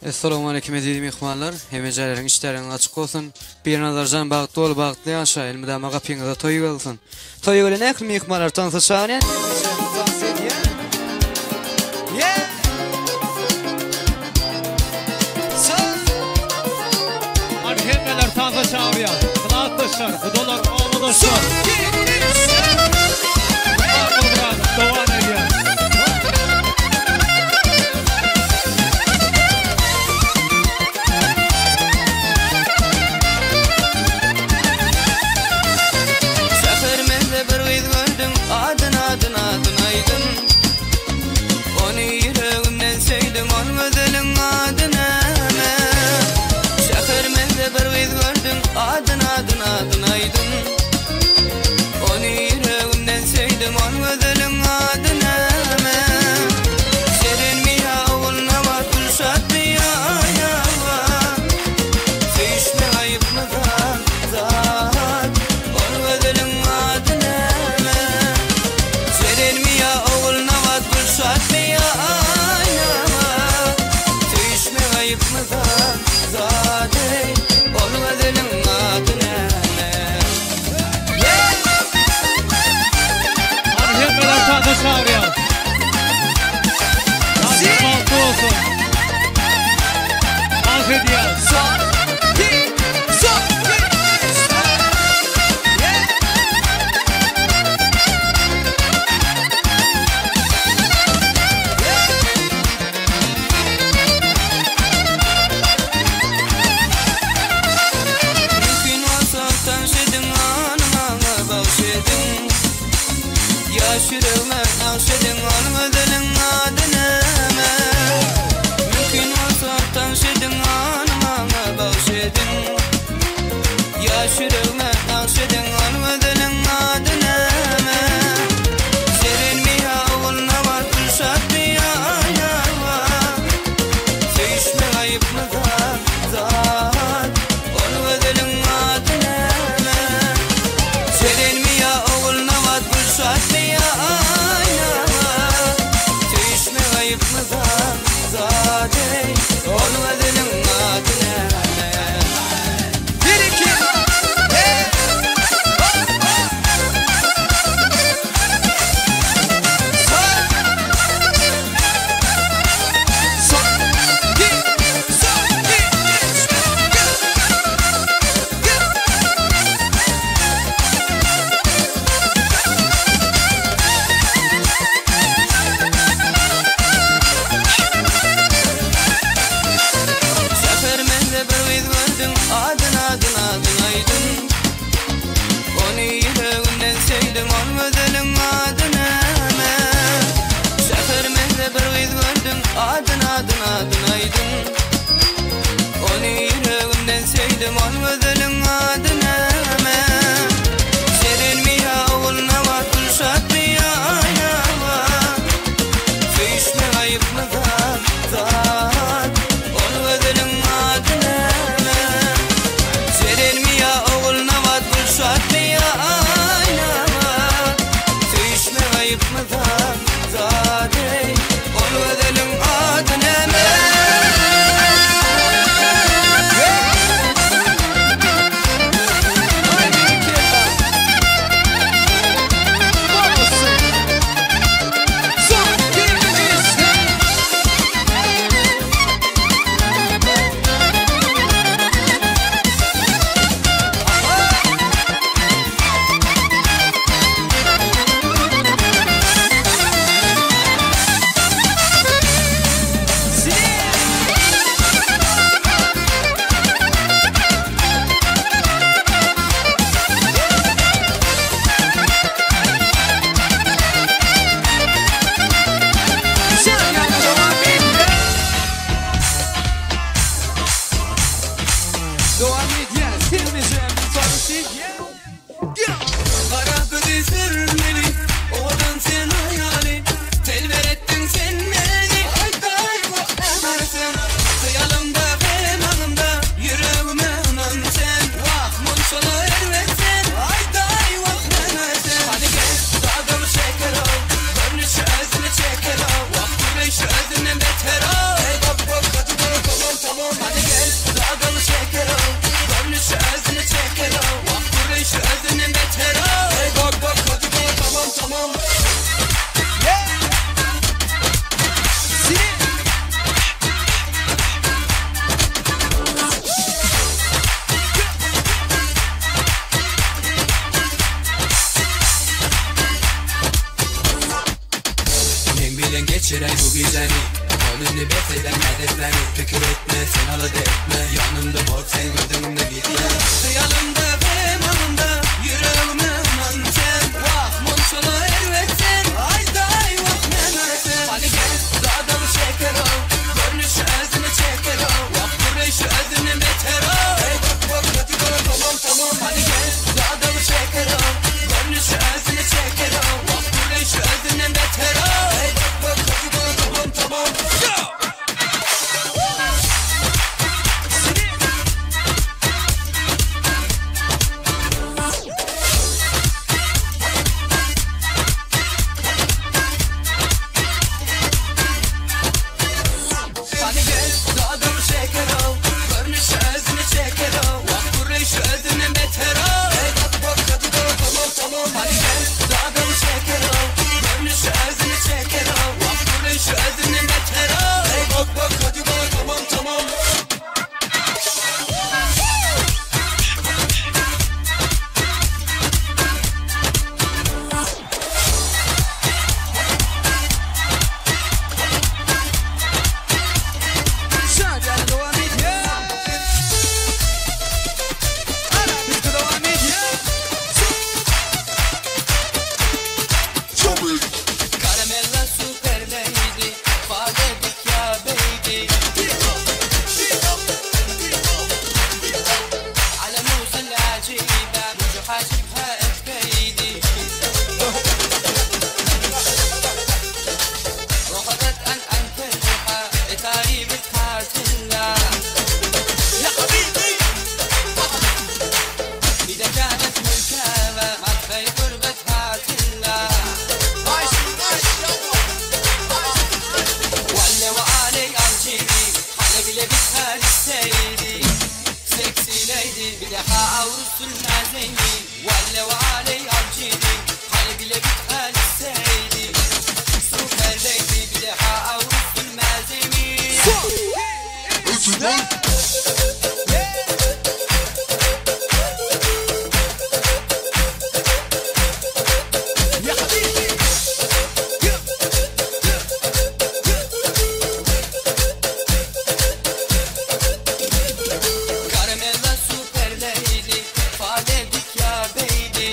Essalawmaleýkim eziz myhmanlar! Hemmejeleriň işdäligiňiz açyk bolsun! Pirnazarjan bagtly bol bagtly ýaşa elmydama gapyňyza toý bolsun! Toýa gelen ähli myhmanlar tansa çagyrýan hemmejeleriňiz tans edýän. Hany hemmeler tansa çagyrýan. Klasdaşlar, gudalar, obadaşlar. Dowam edýär. Şäherimizde bir gyz gördüm, Adyn, adyn, adyn aýdyn. Ony ýüregimden söýdüm, Ol gözeliň ady näme? Şäherimizde bir gyz gördüm, Adyn, adyn, adyn aýdyn. Ony ýüregimden söýdüm, Ol gözeliň ady näme? Şirinmi ýa Ogulnabat, Gülşatmy ýa Aýnabat? Söýüşmek aýypmy zat, zat? Ol gözeliň ady näme? Jerenmi ýa Ogulnabat, Gülşatmy ýa Aýnabat? Söýüşmek aýypmy zat, zat eý? Ol gözeliň ady näme? Hany hemmeler tansa çagyrýas. Tansyň bagtly bolsun. Tans edýäs. Mümkin bolsa tanyş ediň Ony maňa bagş ediň Ýaş ýüregime nagş ediň Ol gözeliň ady näme Mümkin bolsa tanyş ediň Ony maňa bagş ediň Ýaş ýüregime nagş ediň Ol gözeliň ady näme Şirinmi ýa Ogulnabat Gülşatmy ýa Aýnabat Söýüşmek aýypmy zat, zat Ol gözeliň ady näme? Jerenmi ýa Ogulnabat, Gülşatmy ýa Aýnabat Söýüşmek aýypmy zat, zat eý Ol gözeliň ady näme? Bir iki, hey! Hop, hop! Sol! Şäherimizde bir gyz gördüm, Adyn, adyn, adyn aýdyn. Ony ýüregimden söýdüm, Ol gözeliň ady näme? Şäherimizde bir gyz gördüm, Adyn, adyn, adyn aýdyn. Ony ýüregimden söýdüm, Ol gözeliň ady näme? Şirinmi ýa Ogulnabat, Gülşatmy ýa Aýnabat? Söýüşmek aýypmy zat, zat? Ol gözeliň ady näme? Jerenmi ýa Ogulnabat, Gülşatmy ýa Aýnabat? Söýüşmek aýypmy zat, zat eý? Ol gözeliň ady näme? Geçireý bu gijäni Ol indi bes eder näzirläni Pikir etme sen alada etme Ýanymda bol sen gözüňde gizle Hyýalymda hemamda Ýüregime ynan sen Wah munçala erbet sen Aýdaý wah näme sen Hany gel dadaly şeker ol Görnüşi özüne çeker ol Wah gürleýşi özünden beter ol Hey bak bak hadi bana tamam tamam Hany gel dadaly şeker ol Görnüşi özüne çeker ol Wah gürleýşi özünden beter ol Hey bak bak hadi bana tamam tamam Hany gel dadaly şeker ol Görnüşi özüne çeker ol Wah gürleýşi özünden beter ol Hey bak bak hadi bana tamam tamam Hany gel dadaly şeker ol Görnüşi özüne çeker ol Wah gürleýşi özünden beter ol Hey bak bak hadi bana tamam tamam. Şadyana dowam edýär. Arabesk dowam edýär. Karamella super lady, fadedik ya baby. على موز العجيبة وجه حاجبها اتكيدي رفضت أن أنكرها تاريبتها تلا يا حبيبي إذا كانت ملكامة ما تخيل قربتها تلا ولا وعلي الجيري حلق لبسها للسيدي سكسي ليدي بدها عروس المازيني ولا وعلي الجيري حلق لبسها للسيدي سوبر ليدي بدها عروس المازيني. يا حبيبي. Karamella super lady, fadedik ya baby.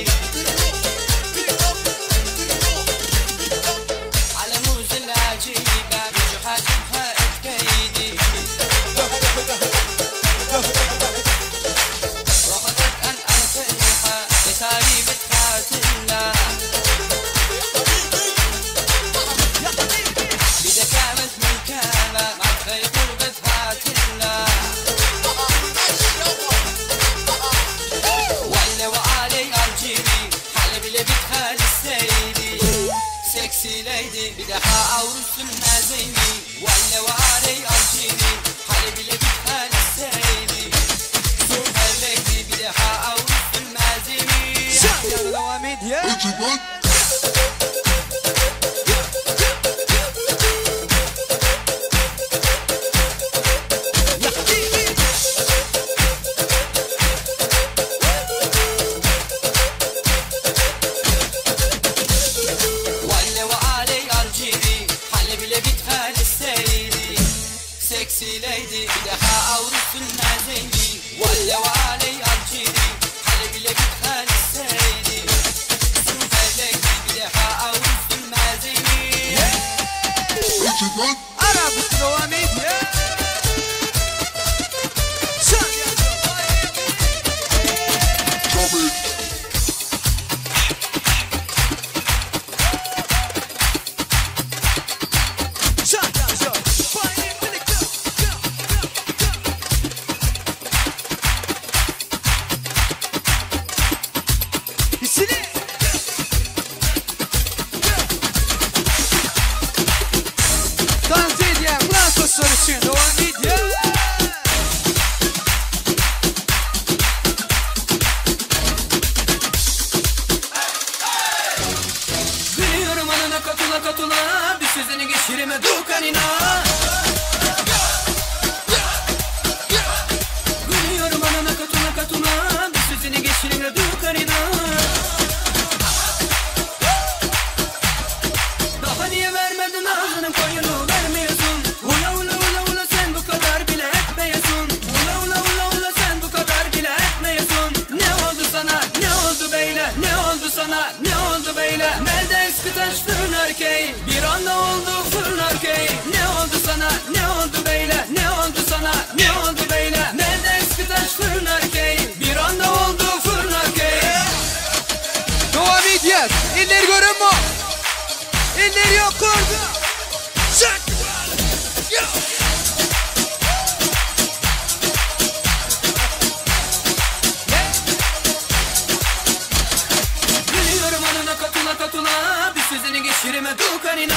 على موز العجيبة وجه حاجبها اتكيدي رفضت أن أنكرها لتاريبتها تلا إذا كانت ملكامة ما تخيل قربتها تلا ولا وعلي الجيري حلب لبتها للسيدي سكسي ليدي بدها عروس المازيني ولا وعلي الجيري حلب لبتها للسيدي سوبر ليدي بدها عروس المازيني. Şadyana dowam edýär. Ya habibi. ولا وعلي الجيري حلب لبتها للسيدي سكسي ليدي بدها عروس المازيني ولا وعلي الجيري حلب لبتها للسيدي سوبر ليدي بدها عروس المازيني. Arabesk dowam edýär. Şadyana dowam edýär. Şadyana İçine. Dans edýär, Fransızlar üçin dowam edýär. Gülüyorum anana katıla katıla Bir sözünü geçirme dukanina. Gülüyorum anana katıla katıla Bir sözünü geçirme dukanina. Daha niye vermedin ağzını koy sana ne oldu böyle? Nerede eski taş fırın erkeği? Bir anda oldu fırın erkeği. Ne oldu sana ne oldu böyle? Ne oldu sana ne oldu böyle? Nerede eski taş fırın erkeği? Bir anda oldu fırın erkeği. Dowam edýär. Eller görünmo. Eller ýokarda. Çak. Gülüyorum anına katula katula. Bir sözünü geçirme dukanina.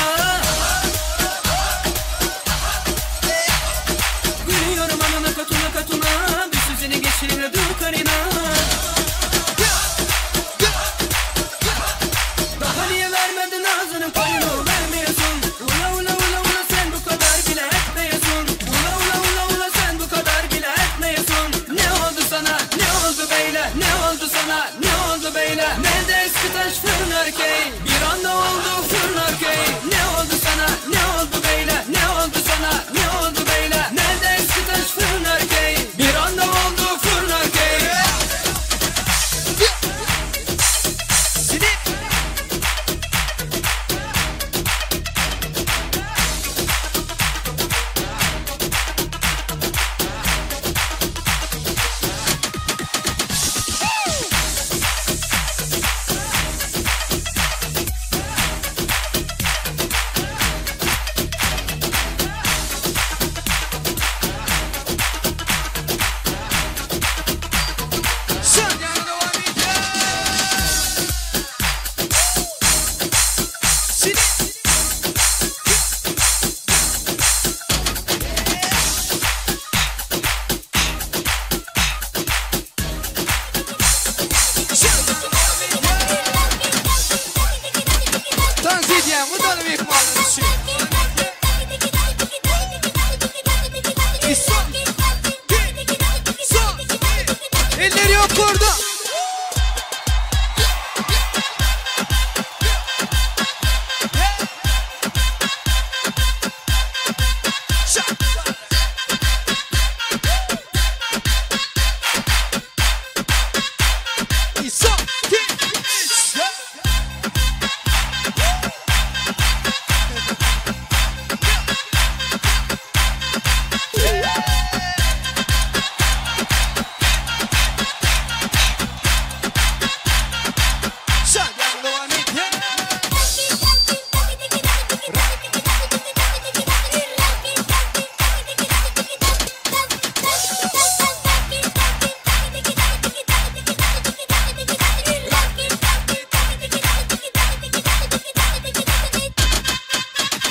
Gülüyorum anına katula katula. Bir sözünü geçirme dukanina. Daha niye vermedin ağzının payını, vermiyorsun. Ula ula ula ula sen bu kadar bile etmiyorsun. Ula ula ula ula sen bu kadar bile etmiyorsun. Ne oldu sana ne oldu böyle? Ne oldu sana ne oldu böyle? Nerede eski taş fırın erkeği? Bir anda oldu fırın erkeği. Ne oldu sana ne oldu böyle? Ne oldu sana ne oldu böyle? Nerede eski taş fırın erkeği? Bir anda oldu fırın erkeği. Sen ýaly dowam edýär. Sini. Dans edýän bu dolu myhmanlar üçin. Son, iki, son, Eller ýokarda. Son, iki, üç, dört. Sen ýaly dowam edýär.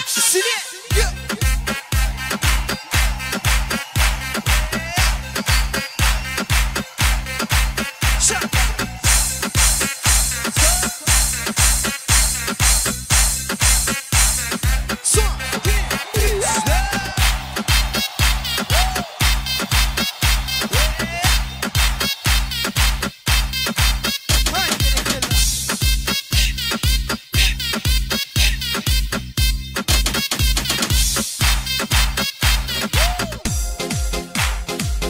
Sini. Sen. Son, iki, üç, dört. Haydi berekella.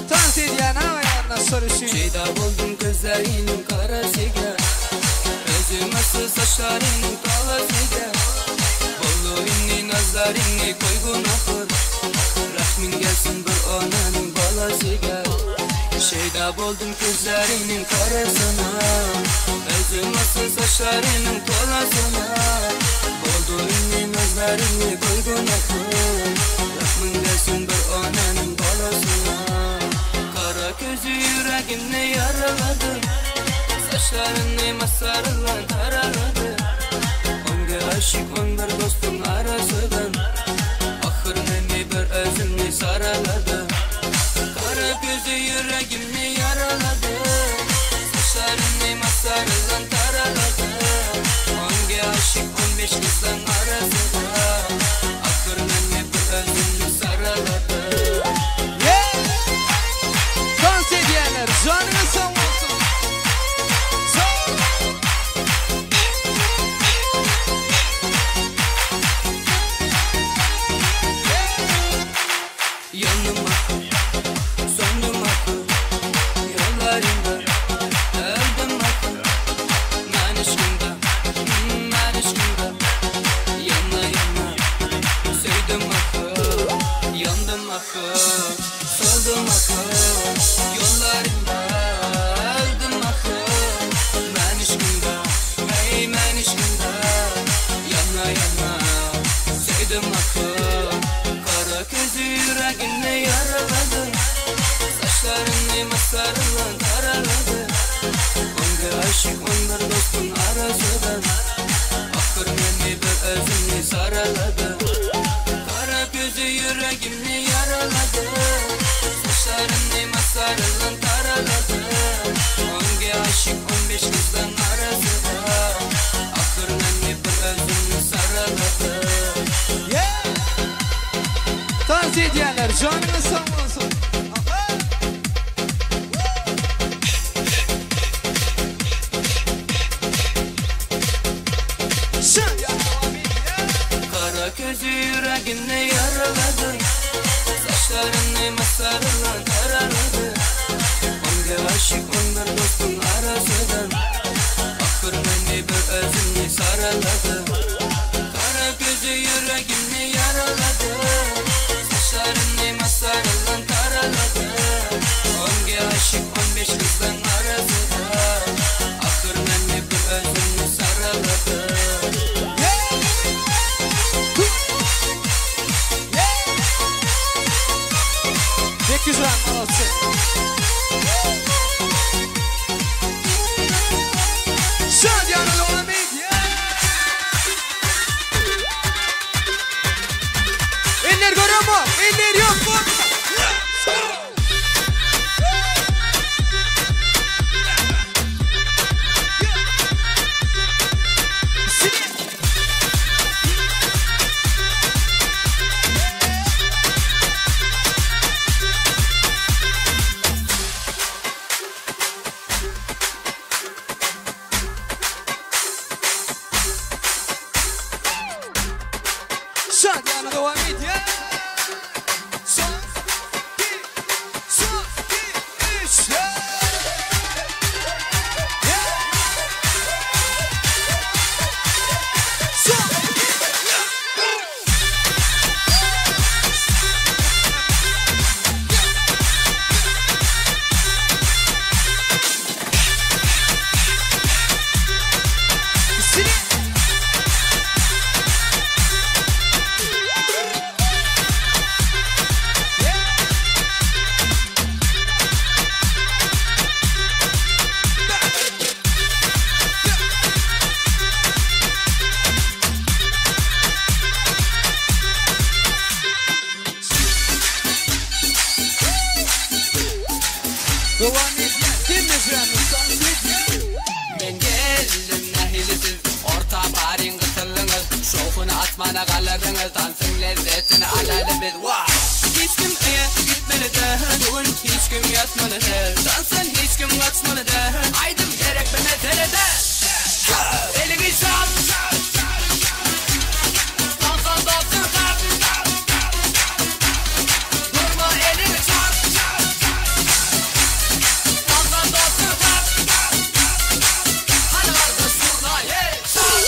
Dans edýän aýagyna soruşyn. Şeyda buldum gözlerinin karasıyla. Özüm asıl saçlarının talasıyla. Bollu inni nazlarını koygun akır. Rahmin gelsin bir ananın balasıyla. Şeyda buldum gözlerinin karasına. Özüm asıl saçlarının tolasına. Boldu inni nazlarını koygun akır. Rahmin gelsin bir ananın balasına. Kara gözü yüreğimni yaraladı. Saçlarını masarla taraladı. Onga aşık on bir dostun arasından. Ahır meni bir özümni saraladı. Kara gözü yüreğimni yaraladı. Saçlarını masarla taraladı. Onga aşık 15 kızdan arasında. Ahır meni bir özümni saraladı. Yeah! Dans edýänler janyňyz sag bolsun. Sag. Masarlan taraladı Onga aşık onlar dostun arasıdan Akır meni bir özümni saraladı Kara gözü yüreğimni yaraladı Saçlarını masarlan taraladı Onga aşık 15 kızdan arasıda Akır meni bir özümni saraladı. Yeah! Dans edýänler janyňyz sag bolsun. Aha! Şan ýa dowam edýär. Kara gözü yüreğimni yaraladı Saçlarını masarlan taraladı Onga aşık 11 dostun arasıdan Akır meni bir özümni saraladı Kara gözü yüreğimni yaraladı Saçlarını masarlan taraladı Onga aşık 15 kızdan arasıda Akır meni bir özümni saraladı. Yeah! Yeah! Ne güzel malası. Şan ýa dowam edýär. Eller görüyor mu? Eller yok mu? Şan ýa dowam edýär. Son, iki, son, iki, üç. Yeah! Yeah! Son, iki, Sini. Dowam edýär. Hemmejeňiz dans edýär. Men geldim nahilisiz Orta barin gıtırlınız Şohunu atmana galarınız Dansın lezzetini alalı biz. Wow! Hiç kim eye gitmeli de Bugün hiç kim yatmalı de Dansın hiç kim kaçmalı de Aydım gerek be meselede Elini çal Dansan dansın kalk Durma elini çal Dansan dansın kalk Hadi kardeş zurna hey çal.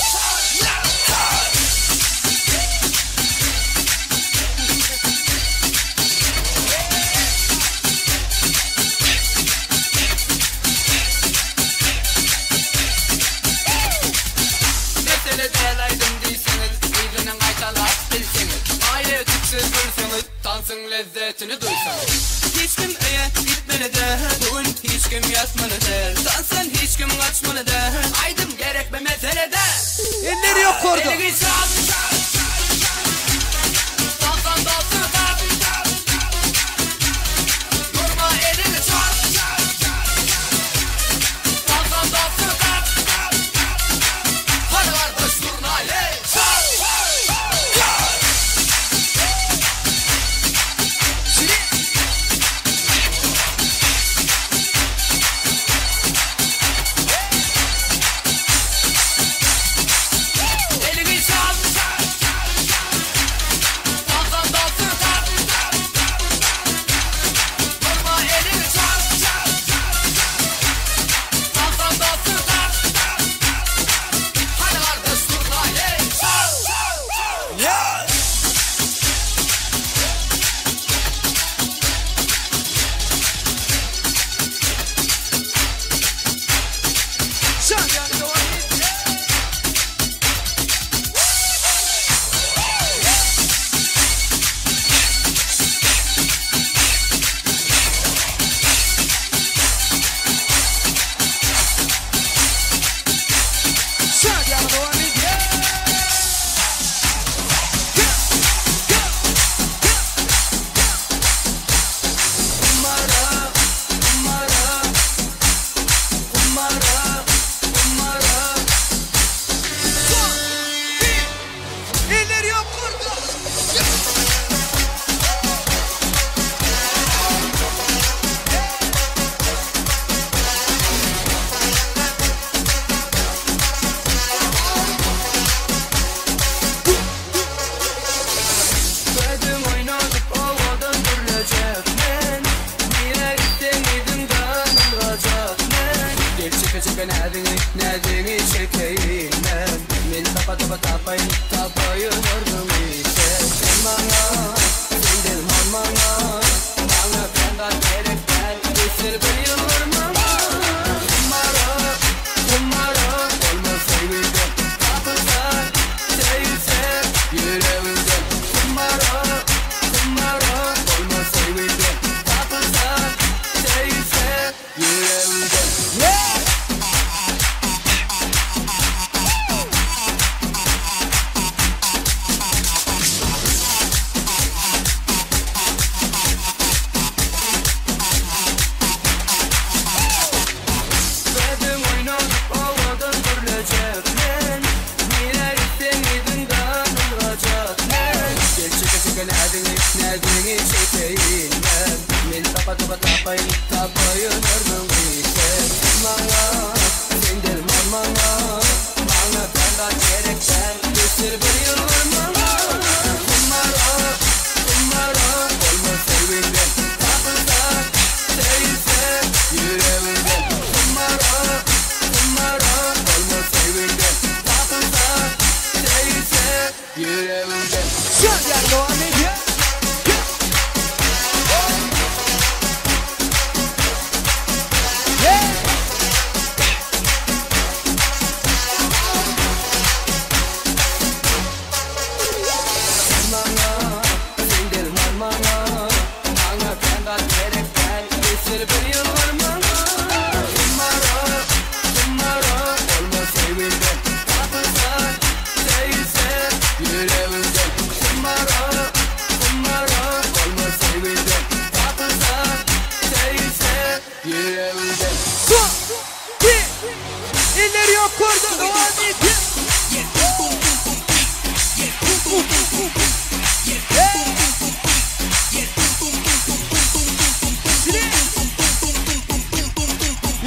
Mesele değerlaydım değilsiniz Yüzünün kaytalak bilsiniz Aile tüksüz gülsünüz Dansın lezzetini duysanız Hiç kim eye gitmeli de Bugün hiç kim yatmalı de Dansın hiç kim kaçmalı de Aydım gerek be meselede Elleri yok orada. Elini çal Dansan dansın kalk Durma elini çal Dansan dansın kalk Hadi kardeş zurna hey çal. Sini. Elini çal. çekeýin men Men tapa tapa tapaýyn tapaýyn ornumy sen Sen maňa sen derman maňa Maňa kän zat gerek däl Ösür bir ýylgyr maňa Humara humara bolma söýgüde Tapylsa söýülse ýüregimde Humara humara bolma söýgüde Tapylsa söýülse ýüregimde. Gözüm oýnadyp owadan gürlejek men Nirä gitseň yzyňdan ylgajak men Gel çeke çeke näziňi näziňi çekeýin men Men tapa tapa tapaýyn tapaýyn ornuňy sen Sen maňa sen derman maňa Maňa kän zat gerek däl Ösür bir ýylgyr maňa Humara humara bolma söýgüňde Tapylsa söýülse ýüregimde Humara humara bolma söýgüňde Tapylsa söýülse ýüregimde. Sen devam edýär. Sen maňa, sen derman maňa Maňa kän zat gerek däl Ösür bir ýylgyr maňa Humara, humara bolma söýgüňde Tapylsa, söýülse ýüregimde Humara, humara bolma söýgüňde Tapylsa, söýülse ýüregimde. Son, iki, elleri ýokarda dowam edýär.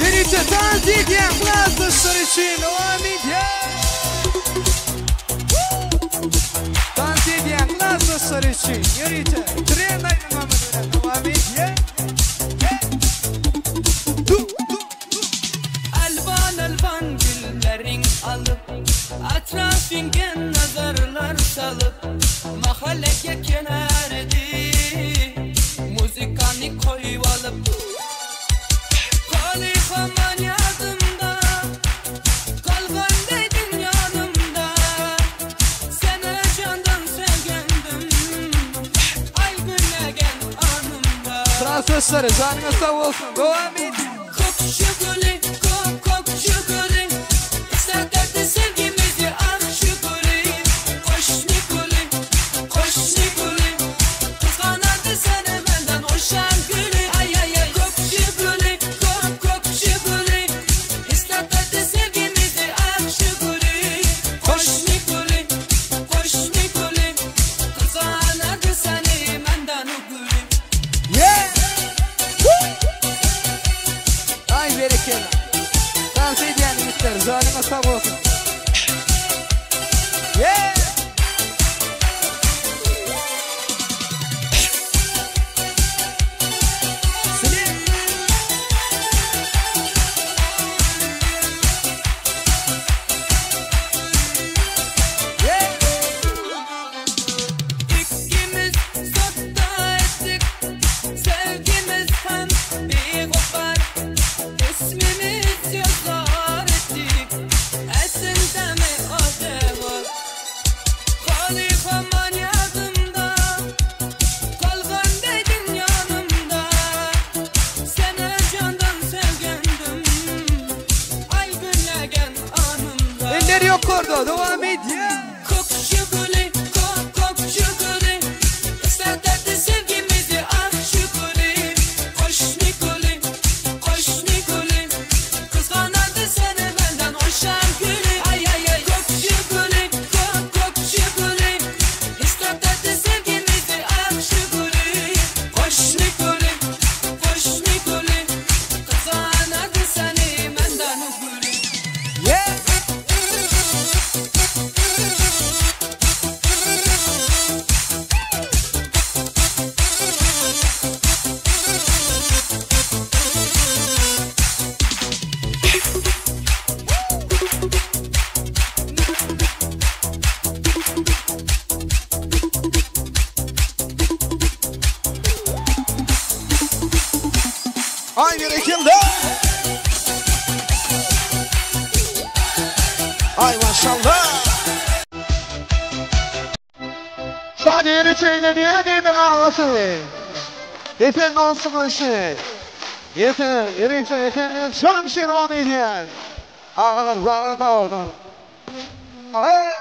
Ýörite dans edýän klasdaşlar üçin dowam edýär. Dans edýän klasdaşlar üçin ýörite trend aýdymymyz bilen dowam edýär. Du, du, du. Alwan alwan gülleriň alyp Atrafyňa nazarlar salyp Mahallege kenerdi Muzikany koýup alyp Halypaman ýadymda Galgan deýdiň ýanymda Seni jandan sevgendim Aý güllegen anymda. Klasdaşlary janyňyz sag bolsun. Dowam edýär. Kok şu gülü, kok kok şu gülü Islattı sevgimizi ah şu gülü Koş Nikoli, koş Nikoli Kıskanardı seni benden o şan gülü Ay ay ay. Kok şu gülü, kok kok şu gülü Islattı sevgimizi ah şu gülü Koş Nikoli, koş Nikoli Kıskanardı seni benden o gülü. Yeah! Woo! Aý berekella. Dans edýän ýigitler, janyňyz sag bolsun. Yeah! Slim. Yeah! İkimiz sohbet ettik Sevgimiz hem bir kopar İsmimiz yazar ettik Esinde mi o devor Halifaman yadımda Kalgan dedin yanımda Seni candan sevgendim Ay güllegen anımda. Elleri ýokarda dowam edýär. Kok şu gülü, kok kok şu gülü Islattı sevgimizi ah şu gülü Koş Nikoli, koş Nikoli Kıskanardı seni benden o şan gülü Ay ay ay. Kok şu gülü, kok kok şu gülü Islattı sevgimizi ah şu gülü Koş Nikoli, koş Nikoli Kıskanardı seni benden o gülü. Yeah! Ay berekella. Ay maşallah. Sadece şeyleri değil mi ağlasın? Yeter olsun işi. Yeter, yeter, yeter. Şamşir onu diyen. Ağlar, ağlar, ağlar. Ay.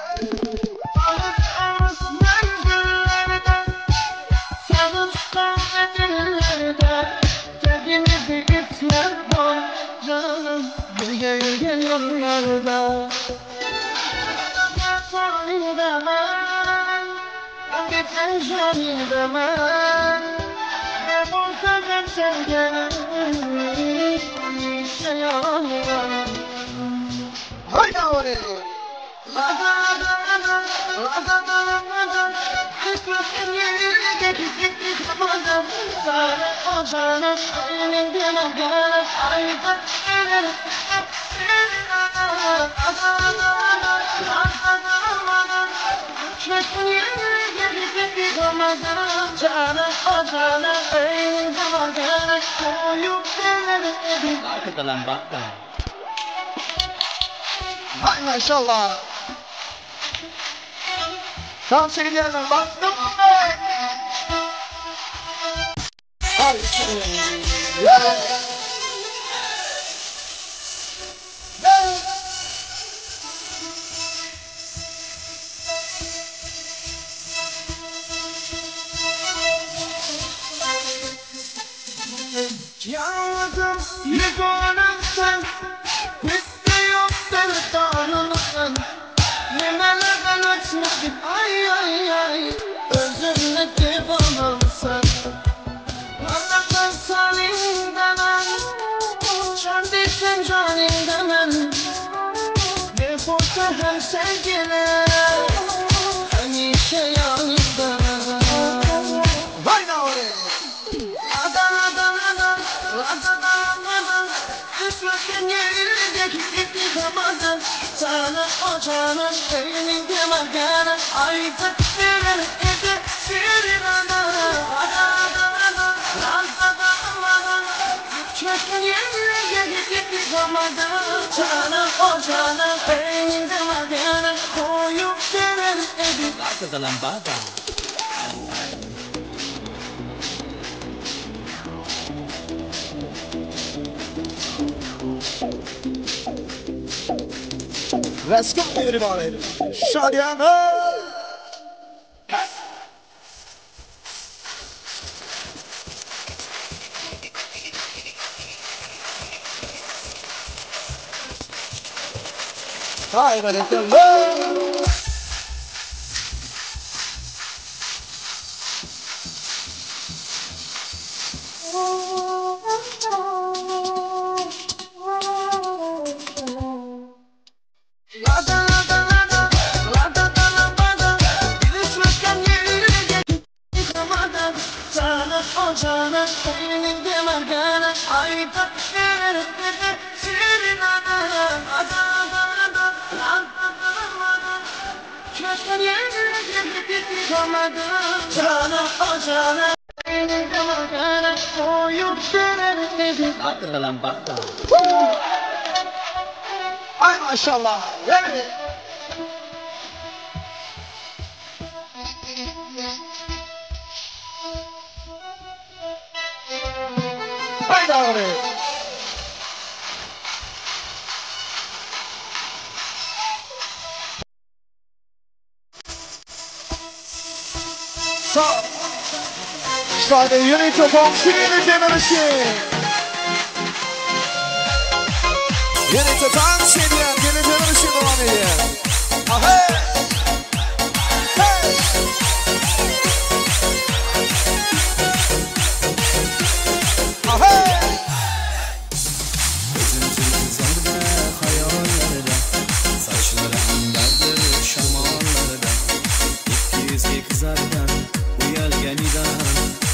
Haydi oraya. Hay maşallah. Tam seyircilerden baktım. Hay. Yalnızım yıkanırsın, bitti yoktur tanrım. Nimelerden açmadık ay ay ay, özümle devanımsın. Anlatın salim demem, şandisin canim demem. Ne boşa hem sevgiler, hemşe yanımda. Haydi oraya. Sana o canım elinde magana ayda verir ede verir ana Sana o canım elinde magana koyup verir ede. Let's go everybody. Şadiyana. Hay berekella. Ay maşallah. Evet. Haydi abi. Sağ. Şahane yönetiyor komşunun demirişi. Yönetiyor dans ediyor, yönetiyor demirişi devam ediyor. Ahey. Hey. Ahey. Saçları andardır şamanlarda, ikki yüzge kızardan, uyalganidan,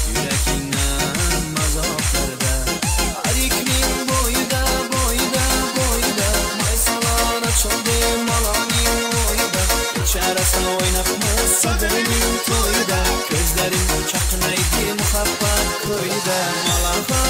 yürekinden mazoplarda. Arikning bo'yida, bo'yida, bo'yida, maysalar ochildi maloning o'yida. Kecharasini o'ynabmiz sadrining to'yida, ko'zlaring chaqnaydi muhabbat ko'yida. Malaha,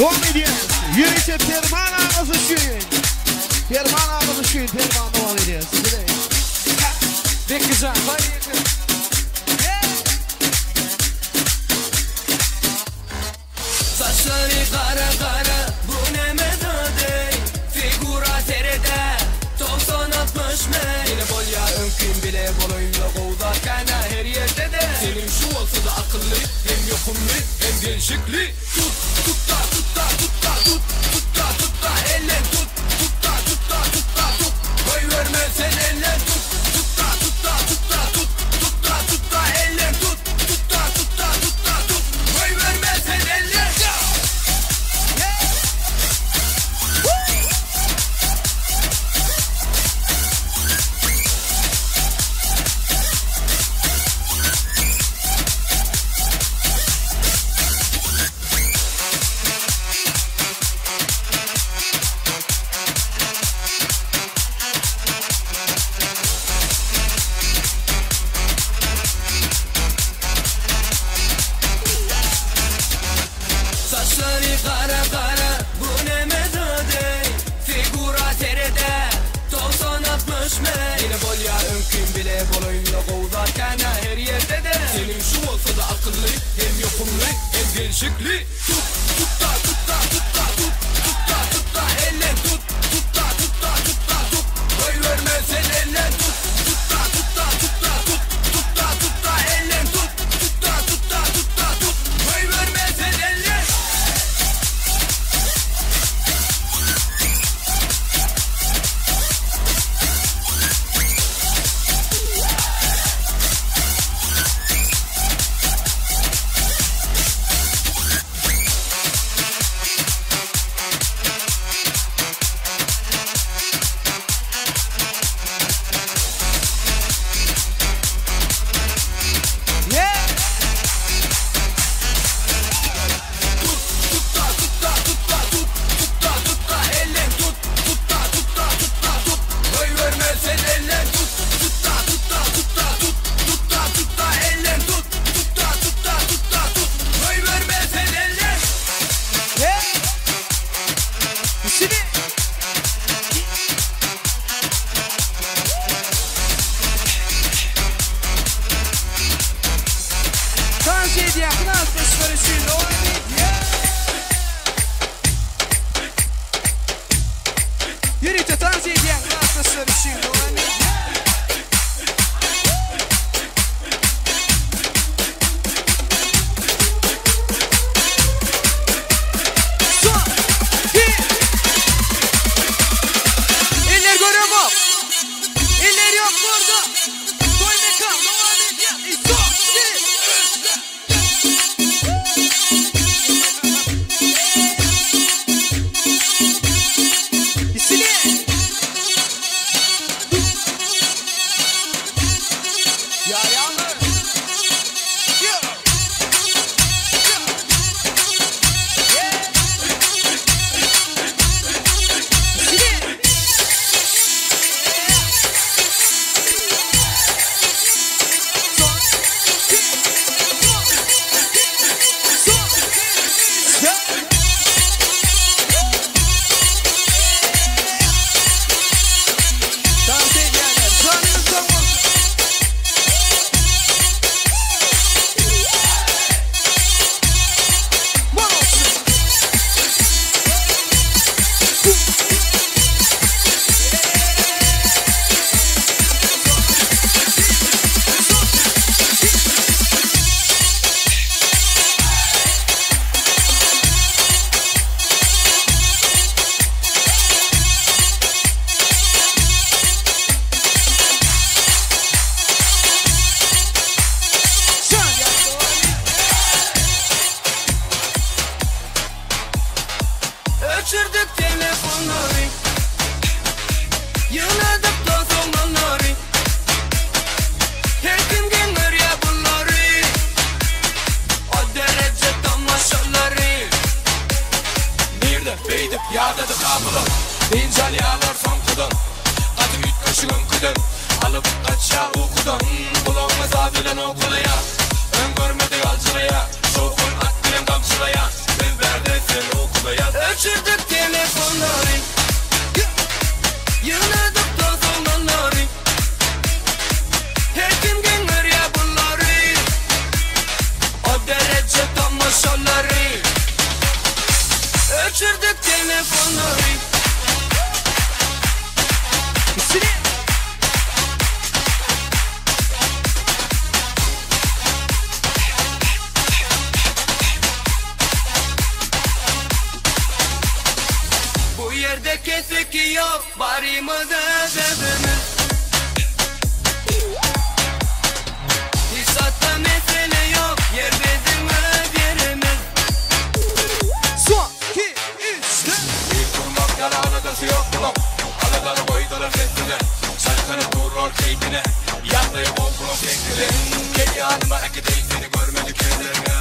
Dowam edýäris. Ýörite Perman agasy üçin. Perman agasy üçin Perman dowam edýäris. Bekkijan, baý Saçlary gara gara bu neme zady Figura serede 90 60 Ýene bolýa öňkim bile bolaýynda gowy zat känä her ýerde-de Seniň şu bolsa-da akylly hem ýokumly hem gelşikli Tut tut-da tut-da tut-da tut tut-da tut-da elden tut tut-da tut-da tut-da tut Goýberme sen elden tut tut-da tut-da tut-da tut tut-da tut-da elden tut tut-da tut-da tut-da tut Goýberme sen elden. Saçlary gara gara bu neme zady Figura serede 90 60 Ýene bolýa öňkim bile bolaýynda gowy zat känä her ýerde-de Seniň şu bolsa-da akylly hem ýokumly hem gelşikli Tut tut-da tut-da tut-da tut tut-da tut-da elden tut tut-da tut-da tut-da tut Goýberme sen elden tut tut-da tut-da tut-da tut tut-da tut-da elden tut tut-da tut-da tut-da tut Goýberme sen elden. Tut tut-da tut-da tut-da tut tut-da tut-da elden tut tut-da tut-da tut-da tut Goýberme sen elden tut tut-da tut-da tut-da tut tut-da tut-da elden tut tut-da tut-da tut-da tut Goýberme sen elden. Tans edýän klasdaşlar üçin dowam edýär. Ýörite tans edýän klasdaşlar üçin dowam edýär. Son, bir. Eller göremok. Eller yok burada. Toý mekan dowam edýär. Son, bir, üç, İsini. Ya yağmur. Yo. Yo. Yeah. İsini. Son, iki, son, iki, son, iki, son. Dans edýänler, janyňyz sag bolsun. Bol bolsun. Son, ya, dowam et. Öçürdük telefonları Ýygnadyk dost-oglanlary Her kim geň görýä bulary O dereje tomaşalary Nirde beýdip ýadadyk gapylan Dynç alýarlar soňkudan Gaty üýtgeşik öňküden Alyp gaçýar ukudan Gulagyňa saz bilen owkalaýar Öň görmedik aljyraýar Şowhun at bilen gamçylaýar Biz bärde sen ukudaýar. Öçürdük telefonları Yığnadık toz olanları Her kim geňir ya bunları O derece tamaşaları Öçürdük telefonları Bu yerde kesik yok barımız edebimiz Hiç hatta mesele yok yer bizim öz yerimiz Son, 2, 3, 4. Bir durmak yara aladası yok bunun Aladanı koydular sesine Şarkını durur keyfine Yandayım ol bunun teklini Gel yanıma eki değil seni görmedik ellerine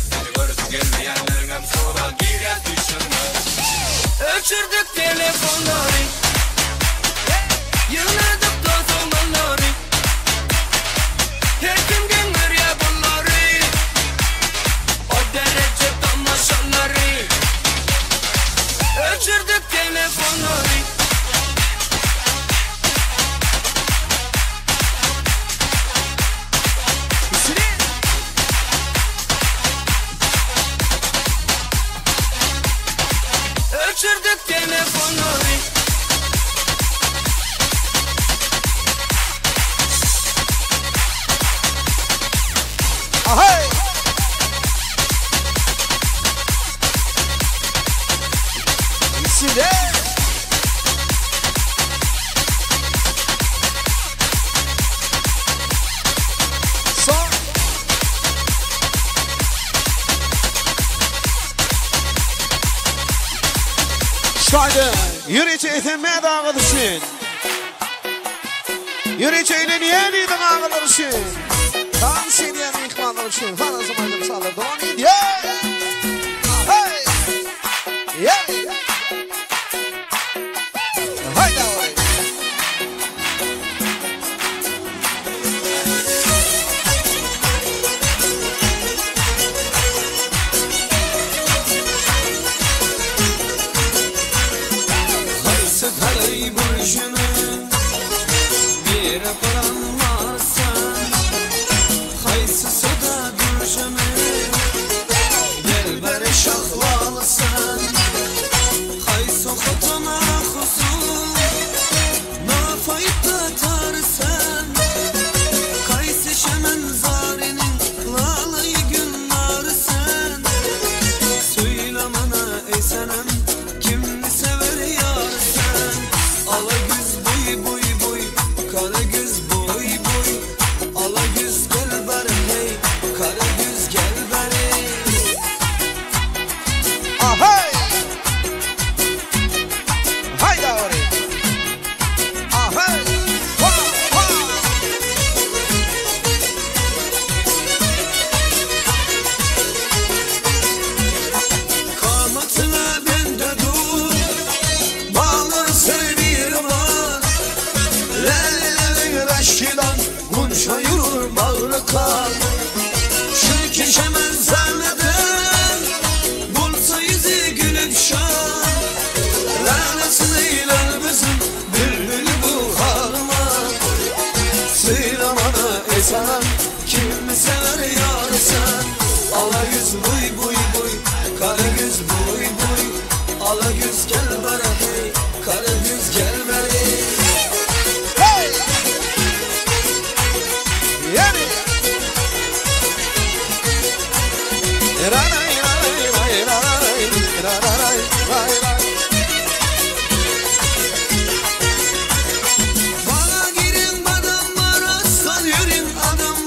Seni görüp gelmeyenlerin sonra girer düşünme Öçürdük telefonları Yığnadık toz olanları Her kim geňir ya bunları O derece tamaşaları Öçürdük telefonları Öçürdük telefonları Ahey! İçine! Son. Şaydı. Yürüyüşe esenme dağılır üçün. Yürüyüşe eğlenýän ýediň ağalar üçün. Dans edýän myhmanlar üçün. Harazım aýdym sallar dowam edýär. Hey! Yeah! Hayda! Haysı kalay burjunu Bir paranlarsan Haysı soda durjunu Gel beri şahlalsan Haysı xotuna husu Na fayda tarsan Kaysı şemen zarinin Lalayı günlarsan Söyle bana ey senem Kimni sever yar sen Ala güz boy boy boy Kara güz boy boy Ala güz gel beri hey Kara güz gel beri Ahey! Hayda oraya! Ahey! Ha, ha! Kamatına bende dur Bağlı bir var Lelelerin aşkından Bunca yürür bağrı kan Çünkü şemen zanneden Bulsa yüzü gülüp şan Lanesini eyler bizim Bülbül bu halıma Söyle bana ey sana Kimi sever yar sen Ala yüz buy buy buy Kara yüz buy buy Ala yüz gel bana hey Kara yüz gel beri Hey! Yani! Ray ray ray ray ray ray ray ray. Bana girin badam var aslan yürün adam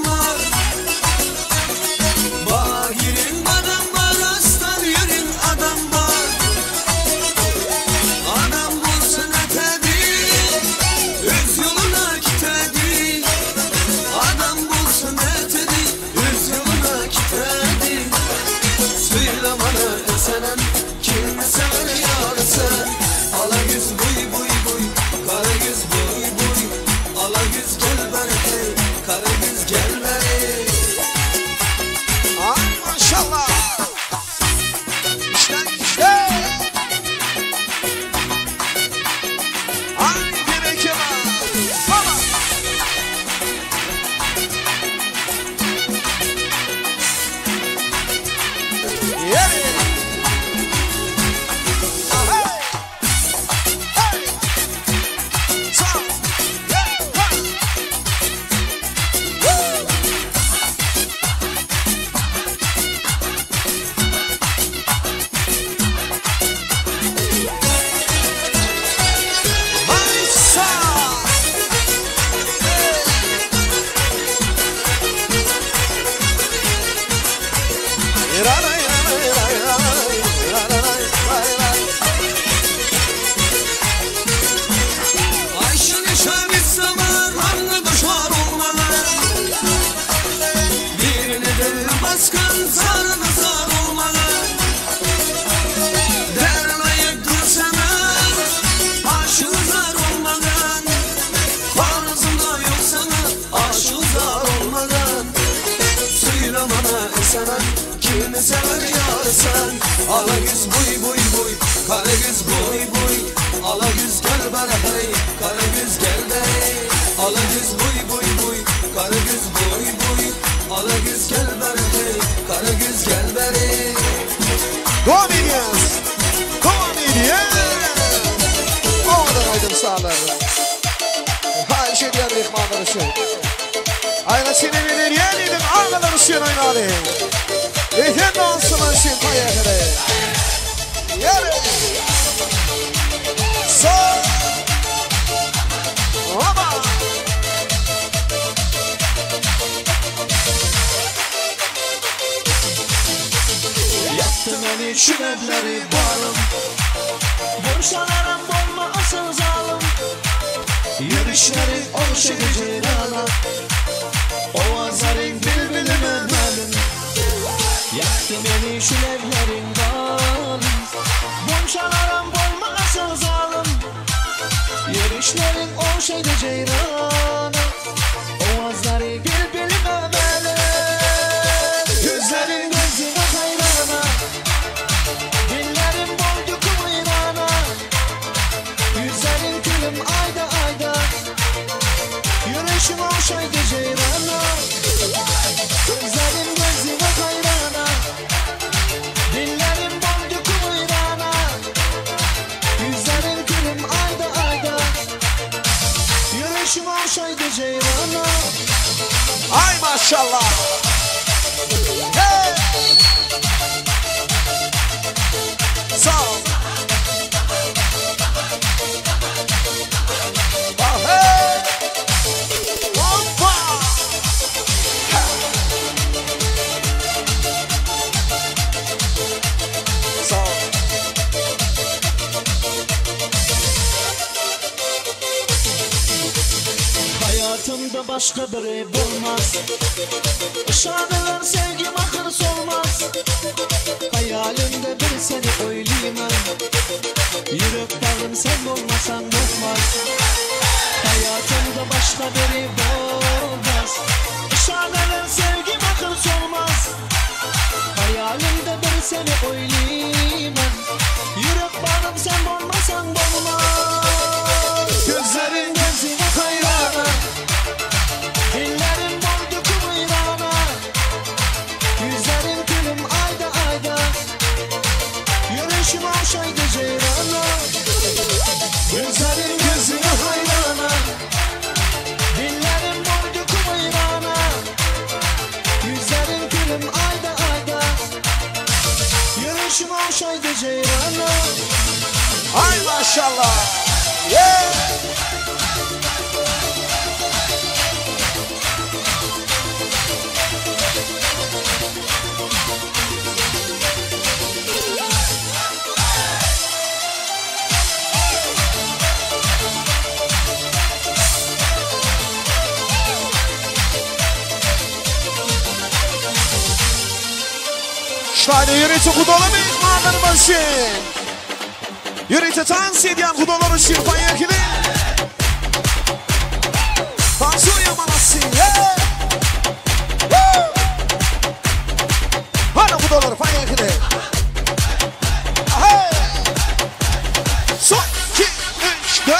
Zaryna zar olmagan Däre laýyk dursana Aşygy zar olmagan Harazymda ýok sana Aşygy zar olmagan Söýle mana sana Kimi sever ýar sen Ala ýüz buý buý buý Gara ýüz buý buý Ala ýüz gel bäre heý Gara ýüz gel bäre Ala ýüz buý buý buý Gara ýüz buý buý Ala ýüz gel bäre heý Gara ýüz gel bäre. Dowam edýäs. Dowam edýäs. Owadan aýdym-sazlar. Haýyş edýän myhmanlar üçin. Aýratyn emelenýän idim agalar üçin oýnaly. Esen dostumyz üçin poýehali. Ýeri. Sol. Oba. Ýakdy meni şu lebleri balym Boşanaram bolma asıl zalım Yürüyüşleri ogşady jeyrana Owazlaryň bilbilime mälim Ýakdy meni şu lebleriň balym Boşanaram bolma asıl zalım Yürüyüşlerin ogşady jeyrana Owazlary bilbilime mälim Gözlerin gözüme hayrana Dillerim boldy kuyrana Yüzlerin gülüm ayda ayda Yürüyüşüm ogşaýdy jeyrana Gözlerin gözüme hayrana Dillerim boldy kuyrana Yüzlerin gülüm ayda ayda Yürüyüşüm ogşaýdy jeyrana Aý maşallah. Hey! Sag ol. Hey! Hoppa! Ha! Sag ol. Hayatımda başka biri bolmaz Şanılar sevgim ahır solmaz Hayalimde bir seni oýlaýman Ýürek bagym sen bolmasaň bolmaz Hayatımda başka biri bolmaz Şanılar sevgim ahır solmaz Hayalimde bir seni oýlaýman Ýürek bagym sen bolmasaň bolmaz Gözlerin gözüme hayrana Dillerim boldy kuyrana Yüzlerin gülüm ayda ayda Yürüyüşüm ogşaýdy jeyrana Gözlerin gözüme hayrana Dillerim boldy kuyrana Yüzlerin gülüm ayda ayda Yürüyüşüm ogşaýdy jeyrana Aý maşallah. Yeah! Şaýda ýörite gudaly myhmanlarymyz üçin. Ýörite tans edýän gudalar üçin поехали. Танцуем, молодцы. Yeah! Woo! Hany gudalar, поехали. Hey! Son, 2, 3, 4.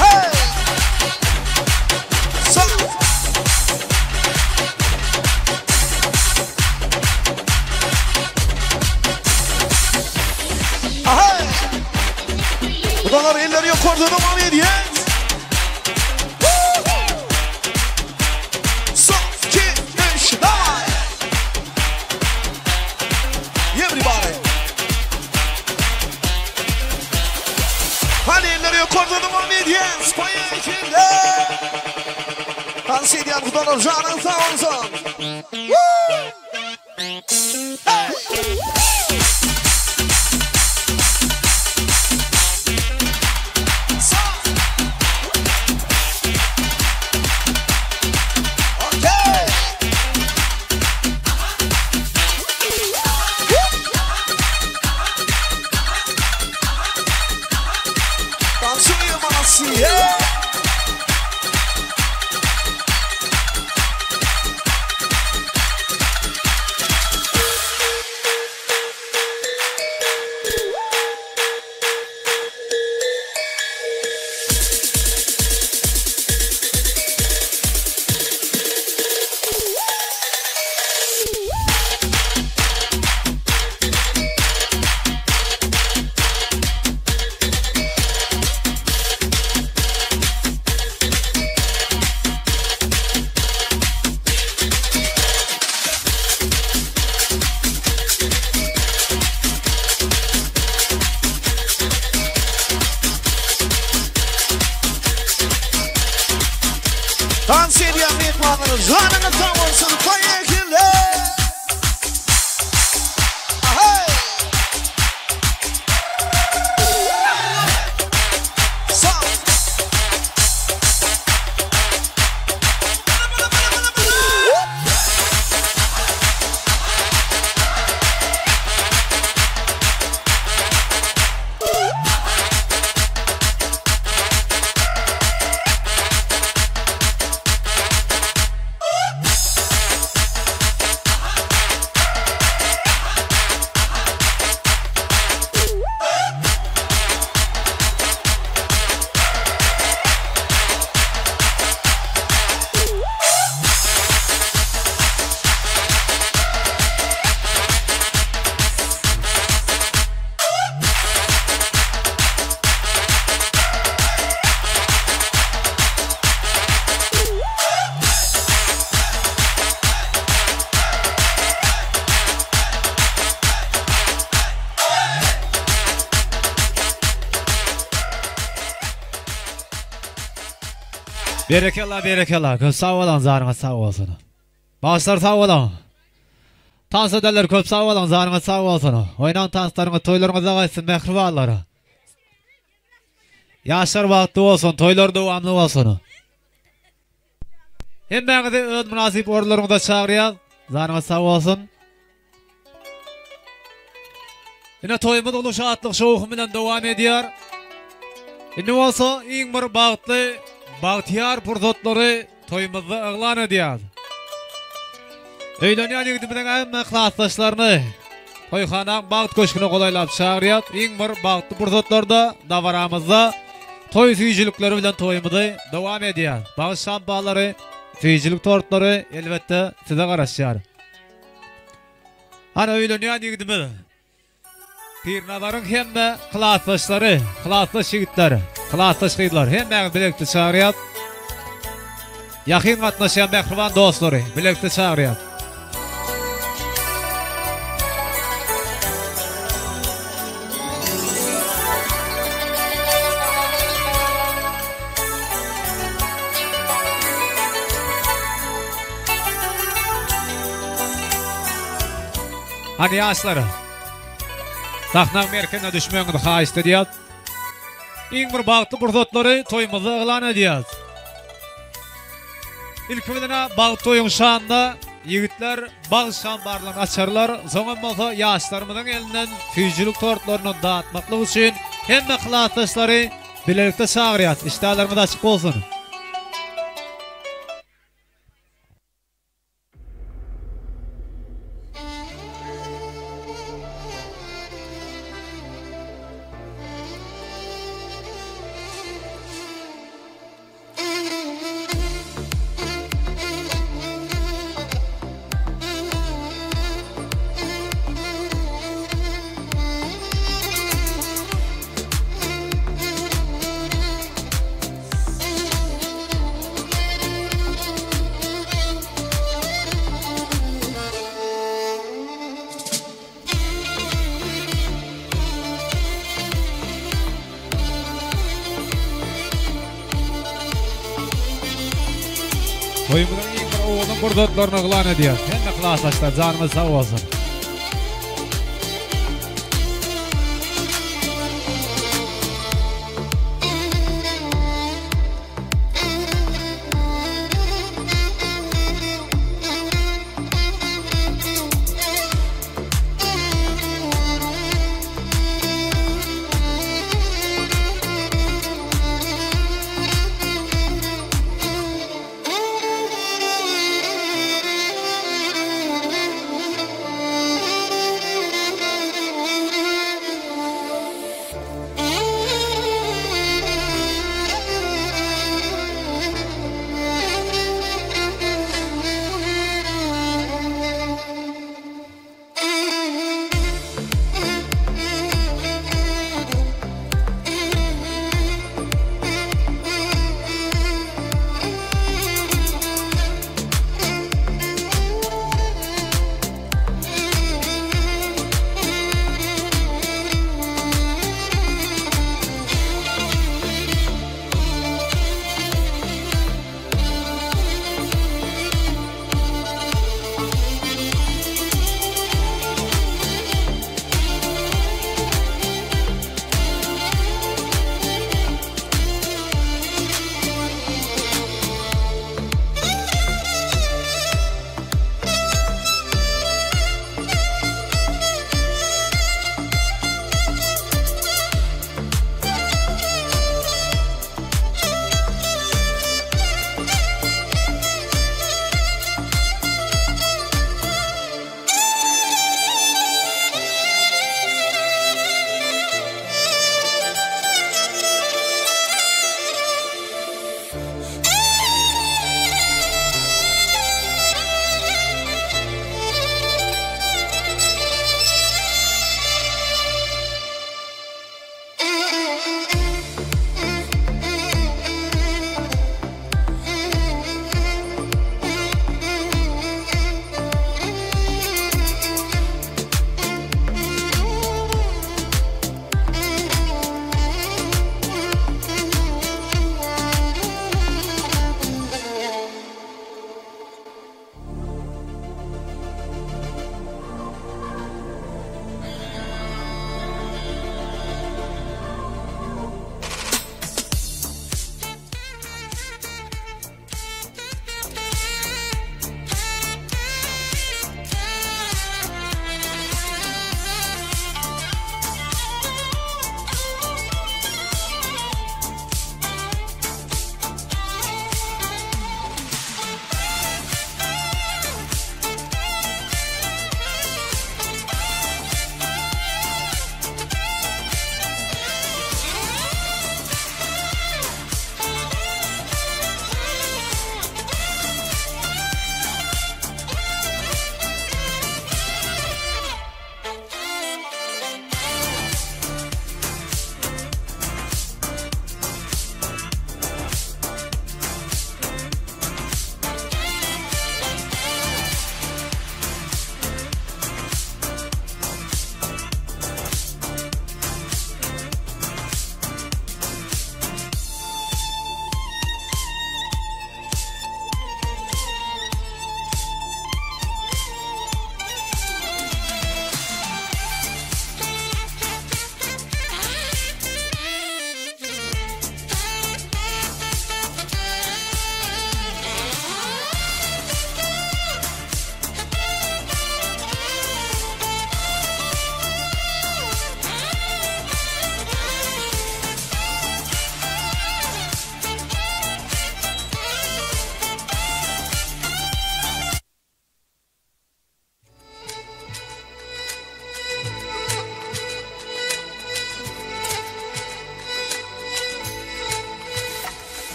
Hey! Son. Hey! Gudalar elleri ýokarda dowam edýär. Woo! Son, 2, 3, давай! Everybody! Hany elleri ýokarda dowam edýär. Поехали! Tans edýän gudalar janyň sag bolsun. Woo! Hey! Sag! Okay! Tansyň manasy, yeah! Dans edýän myhmanlar janyňyz sag bolsun poýehili! Aheý! Sag! Berekella berekella köp sag boluň janyňyz sag bolsun. Bagşylar sag boluň. Tans edenler köp sag boluň janyňyz sag bolsun. Oýnan tanslaryňyz toýlaryňyzda gaýtsyn mähribanlar. Ýaşlar bagtly bolsun toýlar dowamly bolsun. Hemmäňizi öz mynasyp orunlaryňyza çagyrýas. Janyňyz sag bolsun. Ine toýumyz uly şatlyk şowhun bilen dowam edýär. Indi bolsa iň bir bagtly, bagtyýar pursatlary toýumyzda yglan edýäs. Öýlenýän ýigidimiziň ähli klasdaşlaryny toýhanaň bagt köşgüne golaýlap çagyrýas. Iň bir bagtly pursatlarda dabaramyzda toý süýjülikleri bilen toýumyzy dowam edýäs. Bagyş şampanlary, süýjülik tortlary elbetde size garaşýar. Hany öýlenýän ýigidimiz Pirnazaryň hemme klasdaşlary, klasdaş ýigitler, klasdaş gyzlar hemmäňizi bilelikde çagyrýas. Ýakyn gatnaşýan mähriban dostlary bilelikde çagyrýas. Hany ýaşlar. Sahnaň merkezine düşmegiňizi haýyşt edýäs. Iň bir bagtly pursatlary toýumyzda yglan edýäs. Ilki bilen-ä bagt toýuň şanyna ýigitler bagt şambarlaryny açarlar, soňam bolsa ýaşlarymyzyň elinden süýjülik tortlaryny datmaklyk üçin hemme klasdaşlary bilelikde çagyrýas. Işdälerimiz açyk bolsun! Toýumyzyň iň bir owadan pursatlaryny yglan edýäs. Hemme klasdaşlar janyňyz sag bolsun.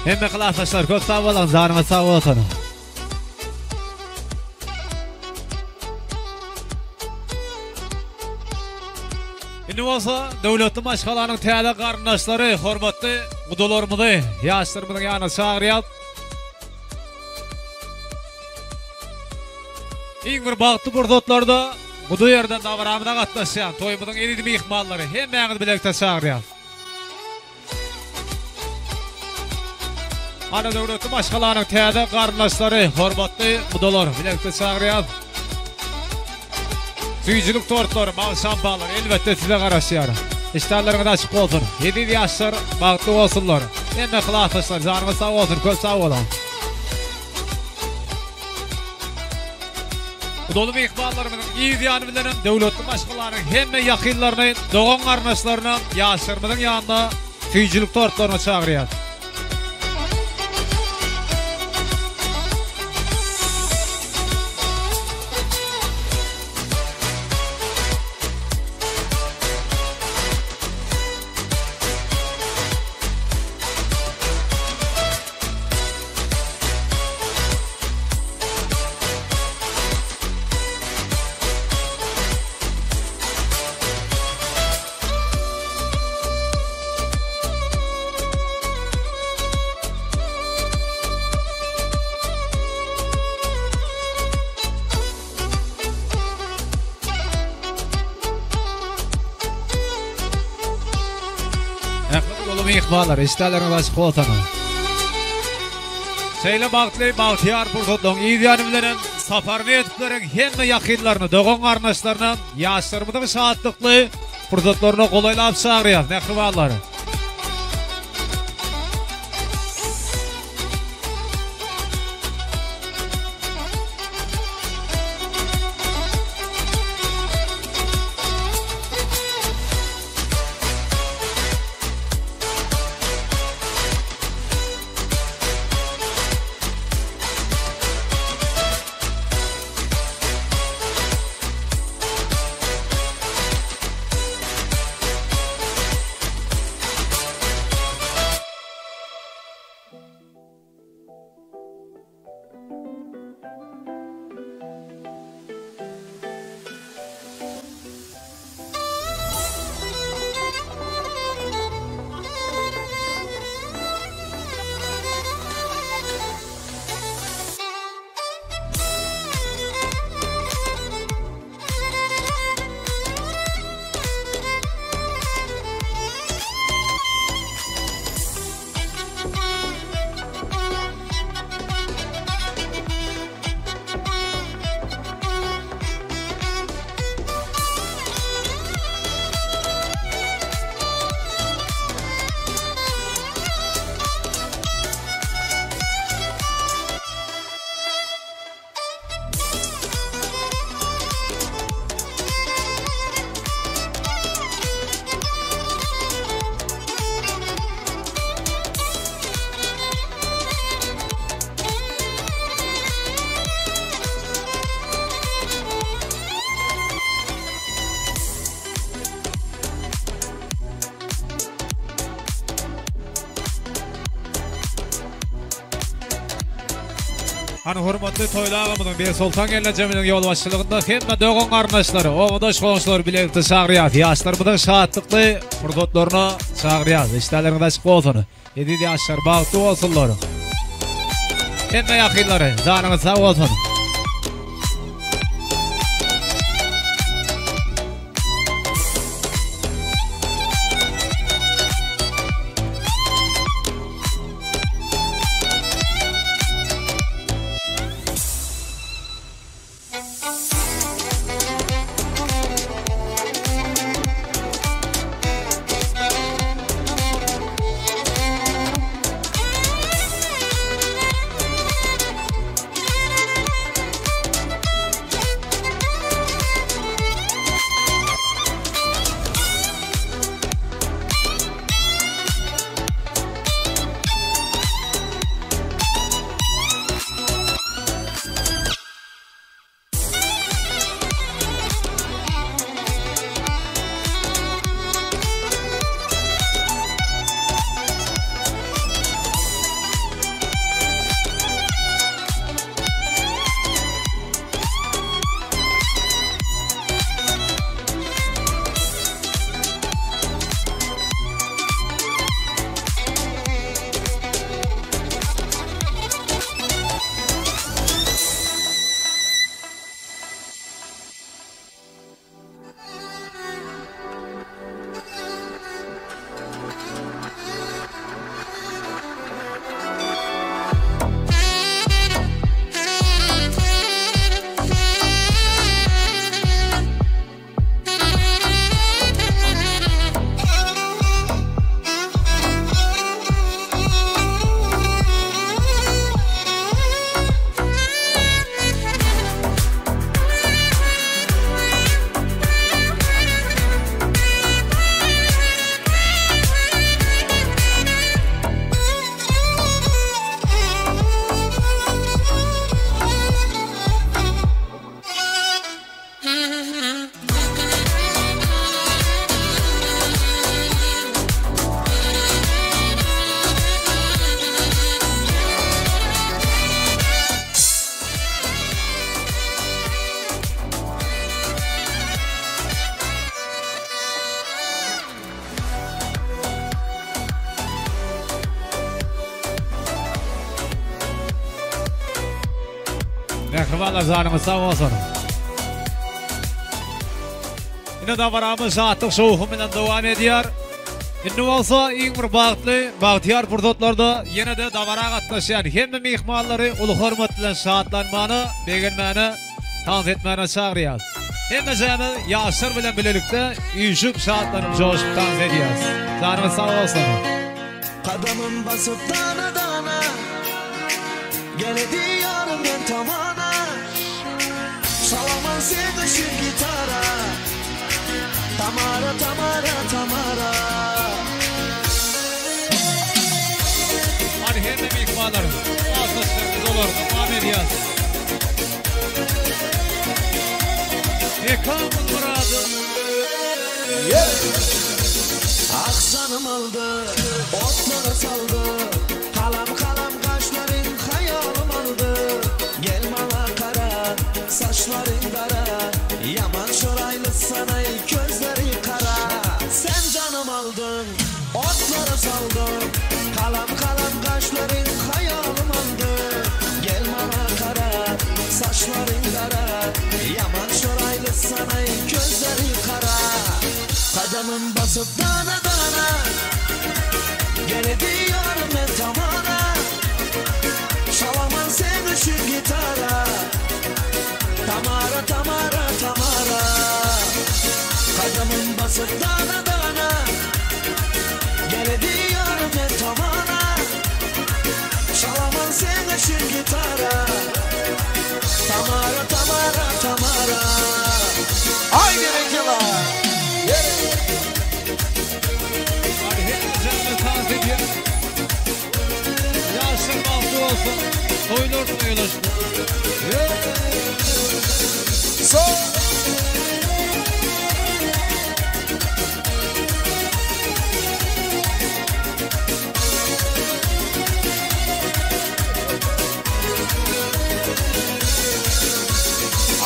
Hemme klasdaşlar köp sag boluň, janyňyz sag bolsun. Indi. bolsa döwletli maşgalanyň täze garyndaşlary, hormatly gudalarymyzy ýaşlarymyzyň ýanyna çagyrýas. Iň bir bagtly pursatlarda guda ýerden dabaramyza gatnaşýan toýumyzyň eziz myhmanlary hemmäňizi bilelikde çagyrýas. Ana döwletli maşgalanyň täze garyndaşlary, hormatly gudalar bilelikde çagyrýas. Süýjülik tortlary, mag şampanlar elbetde size garaşýar. Işdäleriniz açyk bolsun. Eziz ýaşlar bagtly bolsunlar. Hemme klasdaşlar janyňyz sag bolsun, köp sag boluň. Doly myhmanlarymyzyň yz ýany bilenem döwletli maşgalanyň hemme ýakynlaryny, dogan-garyndaşlaryny ýaşlarymyzyň ýanyna süýjülik tortlaryna çagyrýas. Ähli uly myhmanlar, işdäleriňiz açyk bolsun. Şeýle bagtly, bagtyýar pursatlaryň yz ýany bilenem Saparmedowylaryň hemme ýakynlaryny, dogan-garyndaşlaryny ýaşlarymyzyň şatlykly pursatlaryna golaýlap çagyrýas, mähribanlar. Hany hormatly Toýly agamyzyň Begsoltan gelnejemiziň ýolbaşçylygynda hemme dogan-garyndaşlary, obadaş goňşulary bilelikde çagyrýas. Ýaşlarymyzyň şatlykly pursatlaryna çagyrýas. Işdäleriňiz açyk bolsun. Eziz ýaşlar bagtly bolsunlar. Hemme ýakynlary janyňyz sag bolsun. Mähribanlar janyňyz sag bolsun. Ine dabaramyz şatlyk şowhun bilen dowam edýär. Indi bolsa iň bir bagtly, bagtyýar pursatlarda ýene-de dabara gatnaşýan hemme myhmanlary uly hormat bilen şatlanmana, begenmäne, tans etmäne çagyrýas. Hemmejämiz ýaşlar bilen bilelikde üýşüp, şatlanyp, joşup tans edýäs. Janyňyz sag bolsun! Gadamym basyp dana-dana, Gel diýarym men tamana, Çalaman sen üçin gitara, Tamara, Tamara, Tamara. Hany hemme myhmanlar alkyşlarymyz olar dowam edýäs. Mekan myrady. Ah janym aldy, otlara saldy, Kalam kalam gaşlaryň haýalym aldy. Gel maňa gara, saçlaryň gara, Ýaman çyraýly sanaý közleri gara. Sen janym aldyň, otlara saldyň, Kalam kalam gaşlaryň haýalym aldy. Gel maňa gara, saçlaryň gara, Ýaman çyraýly sanaý közleri gara. Gadamym basyp dana-dana, Gel diýarym men tamana, Çalaman sen üçin gitara, Tamara, Tamara, Tamara. Gadamym basyp dana-dana, Gel diýarym men tamana, Çalaman sen üçin gitara, Tamara, Tamara, Tamara. Haydi Rekela. Hany hemmejämiz tans edýäs. Ýaşlar bagtly bolsun. Toýlar toýlaşsyn. Sol.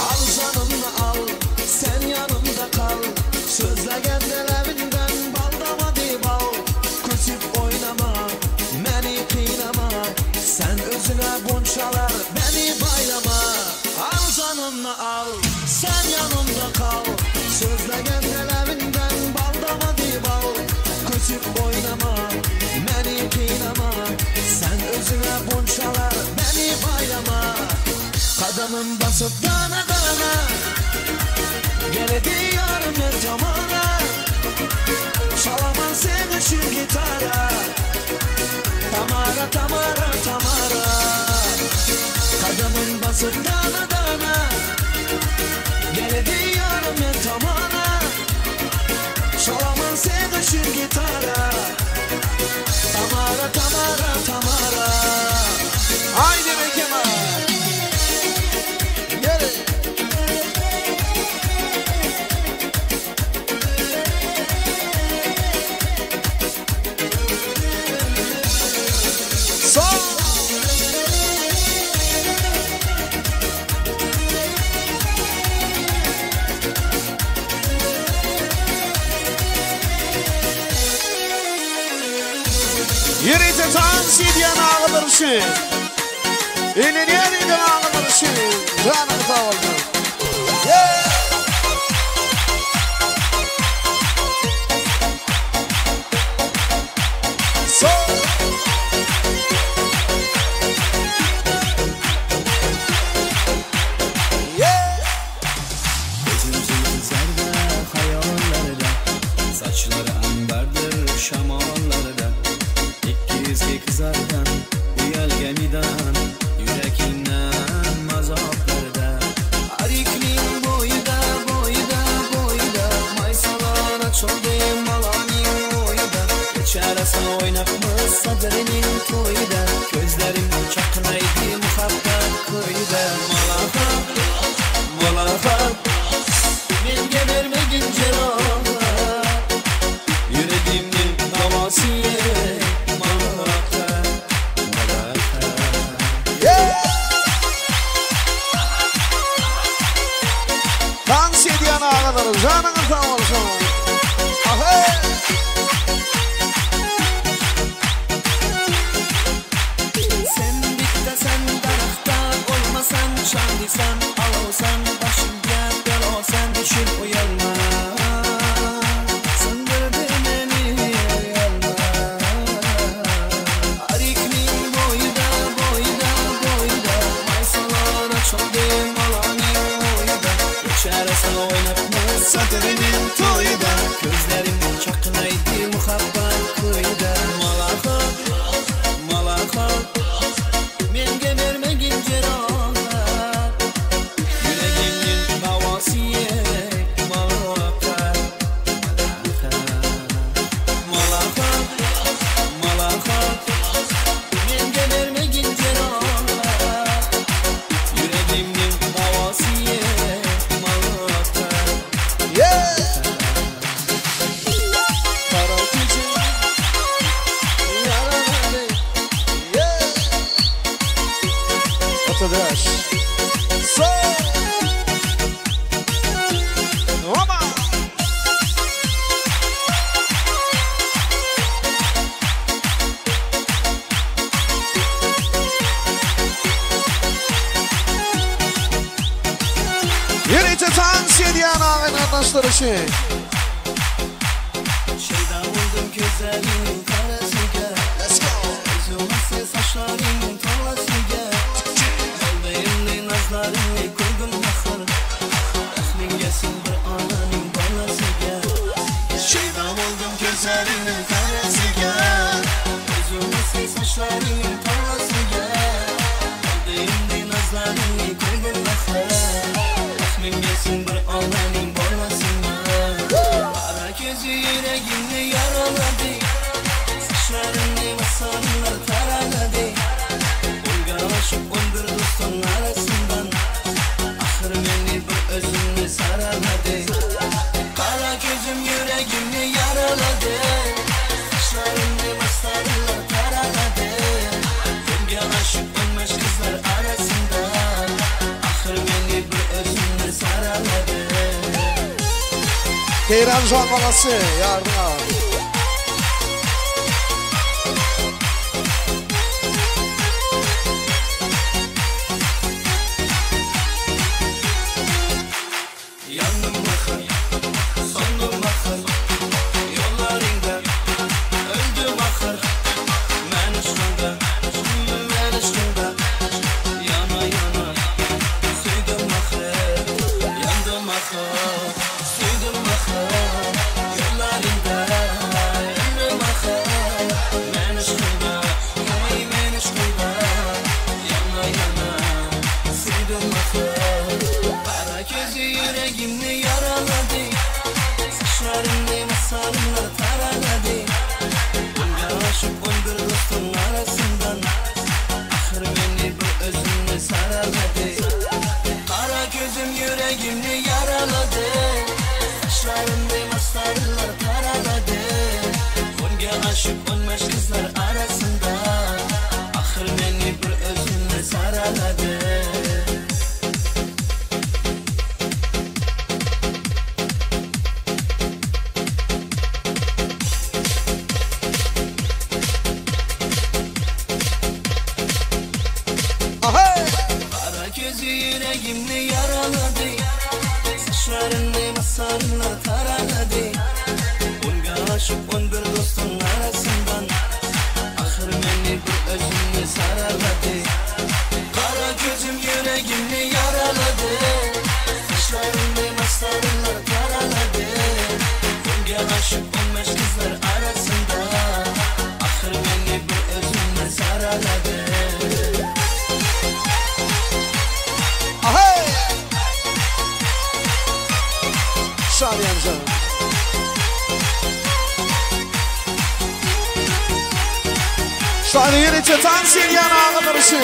Al janymny al, sen ýanymda kal, Sözlegen lebinden bal damady bal. Küsüp oýnama, meni kynama, Sen özüňe gunçalar meni baýlama. Al janymny al, sen ýanymda kal, Sözlegen lebinden bal damady bal. Küsüp oýnama, meni kynama, Sen özüňe gunçalar meni baýlama. Gadamym basyp dana-dana, Gel diýarym men tamana, Çalaman sen üçin gitara, Tamara, Tamara, Tamara. Gadamym basyp dana-dana, Gel diýarym men tamana, Çalaman sen üçin gitara, Tamara, Tamara, Tamara. Haydi Rekela. Yürü. Sol. Ýörite tans edýän agalar üçin. Eýlenýän eden agalar üçin. Janyň sag bolsun. Yeah! Sol. Yeah! Gözüm zilzlerde, hayallarda Saçları ambardır şamallarda Ikkiyuzga qizargan uyalganidan Yuragindan azoblarda Arikning bo'yida, bo'yida, bo'yida Maysalar ochildi maloning o'yida Kecharasi o'ynabmiz sadrining to'yida Ko'zlarim chaqnaydi muhabbat ko'yida Malaha, malaha Menga bermagin jarohat Yuragimning davosi Malaha, malaha. Yeah! Dans edýän agalar, janyňyz sag bolsun. Ahey! Sen bittasan daraxtda o'lmasan. garyndaşlar üçin. Şeyda oldum gözlerinin karasıga. Let's go. Özümse saçlarının tarlasıga. Kalbimni nazlarını koydum ahır. Rahmin gelsin bir ananın balasiga. Şeyda oldum gözlerinin karasıga. Özümse saçlarının tarlasıga. Kalbimni nazlarını koydum ahır. Rahmin gelsin bir ananın balasına. Kara gözü yüreğimni yaraladı. Saçlarını masallar taraladı. Onga aşık 11 dostun arasından. Ahır beni bir özümni saraladı. Kara gözüm yüreğimni yaraladı. Saçlarını masallar taraladı. Onga aşık 15 kızlar arasında. Ahır beni bir özümni saraladı. Keyran Joan balası yardıma. Yandım ahır, sondum ahır, yollarında öldüm ahır. Men aşkında, men aşkında, yana yana süydüm ahır. Yandım ahır, süydüm ahır, yollarında öldüm ahır. Men aşkında, hey men aşkında, yana yana süydüm ahır. Kara gözü yüreğimni yaraladı. Saçlarını masallar taraladı. Onga aşık 11 dostun arasından. Ahır beni bir özümni saraladı. Kara gözüm yüreğimni yaraladı. Saçlarını masallar taraladı. Onga aşık 15 kızlar arasında. Ahır beni bir özümni saraladı. Ahey. Kara gözü yüreğimni yaraladı. Saçlarını masallar taraladı. Onga aşık 11 dostun arasından. Ahır beni bir özümni saraladı. Kara gözüm yüreğimni yaraladı. Saçlarını masallar taraladı. Onga aşık 15 kızlar arasında. Ahır beni bir özümni saraladı. Ahey. Şadiyen canım. Şadiyen içe dans edýän ağalar üçin.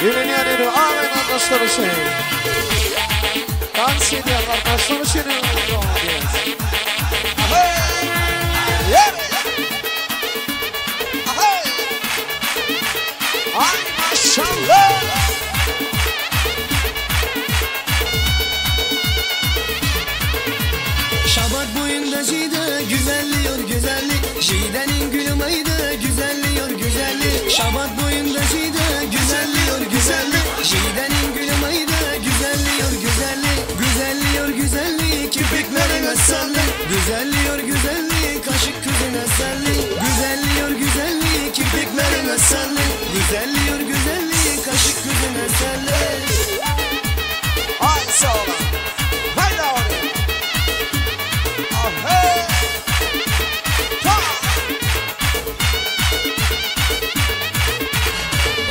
Ýörenýän ýeri ağalar arkadaşlar üçin. Dans edýän arkadaşlar üçin. Ahey. Ýer. Ahey. Ay maşallah. Şabak boyunda jide güzelliyor güzellik. Jidenin gülüm aydı güzelliyor güzellik. Şabak boyunda jide güzelliyor güzellik. Jidenin gülüm aydı güzelliyor güzellik. Güzelliyor güzellik kirpiklerin esenlik. Güzelliyor güzellik kaşık kızın esenlik. Güzelliyor güzellik kirpiklerin esenlik. Güzelliyor güzellik kaşık kızın esenlik. Ay sağ ol. Haydi oraya. Ahey. Ta.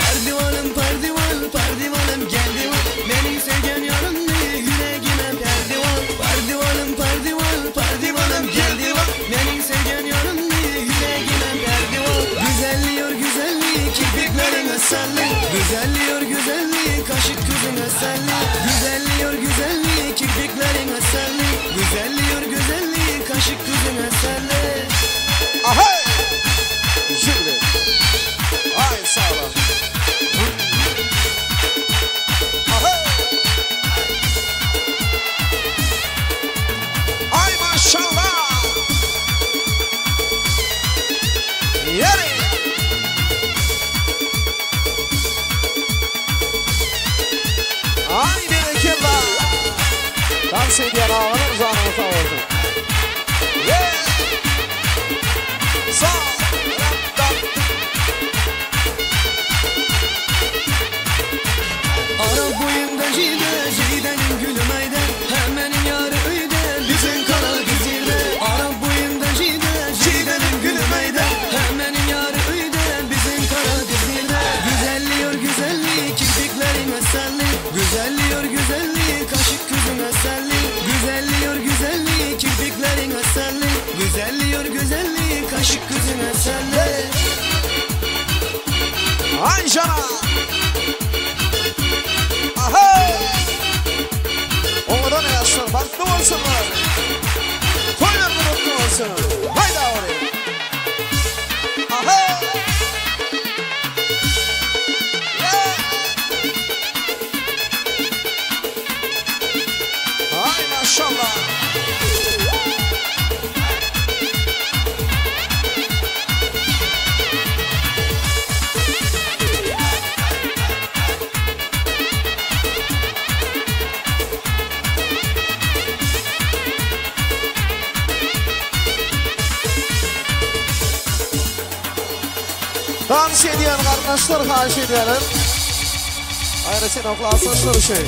Pardivanım pardivan pardivanım gel divan. Benim sevgen yarımdı yüreğime perdivan. Pardivanım pardivan pardivanım gel divan. Benim sevgen yarımdı yüreğime perdivan. Güzelliyor güzellik kirpiklerin esenlik. Güzelliyor güzellik kaşık kızın esenlik. Güzelliyor güzellik kirpiklerin esenlik. Güzelliyor güzellik kaşık kızın esenlik. Ahey. Şimdi. Ay sağ ol. Ahey. Ay maşallah. Yeri. Ay Dans edýän agalar janyňyz sag bolsun. Yeah! Sag! Arap boyunda jide, jidenin gülü meyde Hemenin yarı öyde, bizim kara kızirde Arap boyunda jide, jidenin gülü meyde Hemenin yarı öyde, bizim kara kızirde Güzelliyor güzellik, kirpiklerin eserli Güzelliyor güzellik, kaşık gözün eserli Güzelliyor güzellik, kirpiklerin eserli Güzelliyor güzellik, kaşık gözün eserli Ayşana! Ahey! Owadan ýaşlar bagtly bolsunlar. Toýlar mutlu bolsun. Hayda oraya. Ahey! Yeah! Ay maşallah. Dans edýän gardaşlar haýyş edýärin. Aýratyn oklaslaşlar üçin.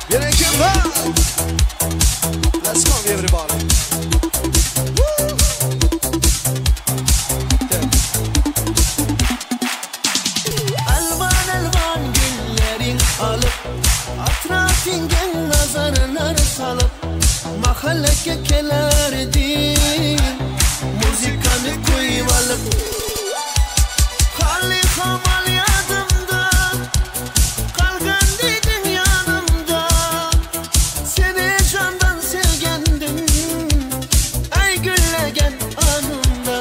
Gerekim var. Let's go everybody. Woo! Okay. Elvan elvan güllerin alıp Atrafingga nazarlar salıp Mahallaga kelarding Muzikani qo'yib olib Hali hamon yodimda Qolgan deding yonimda Seni jondan sevgandim Ay gullagan onimda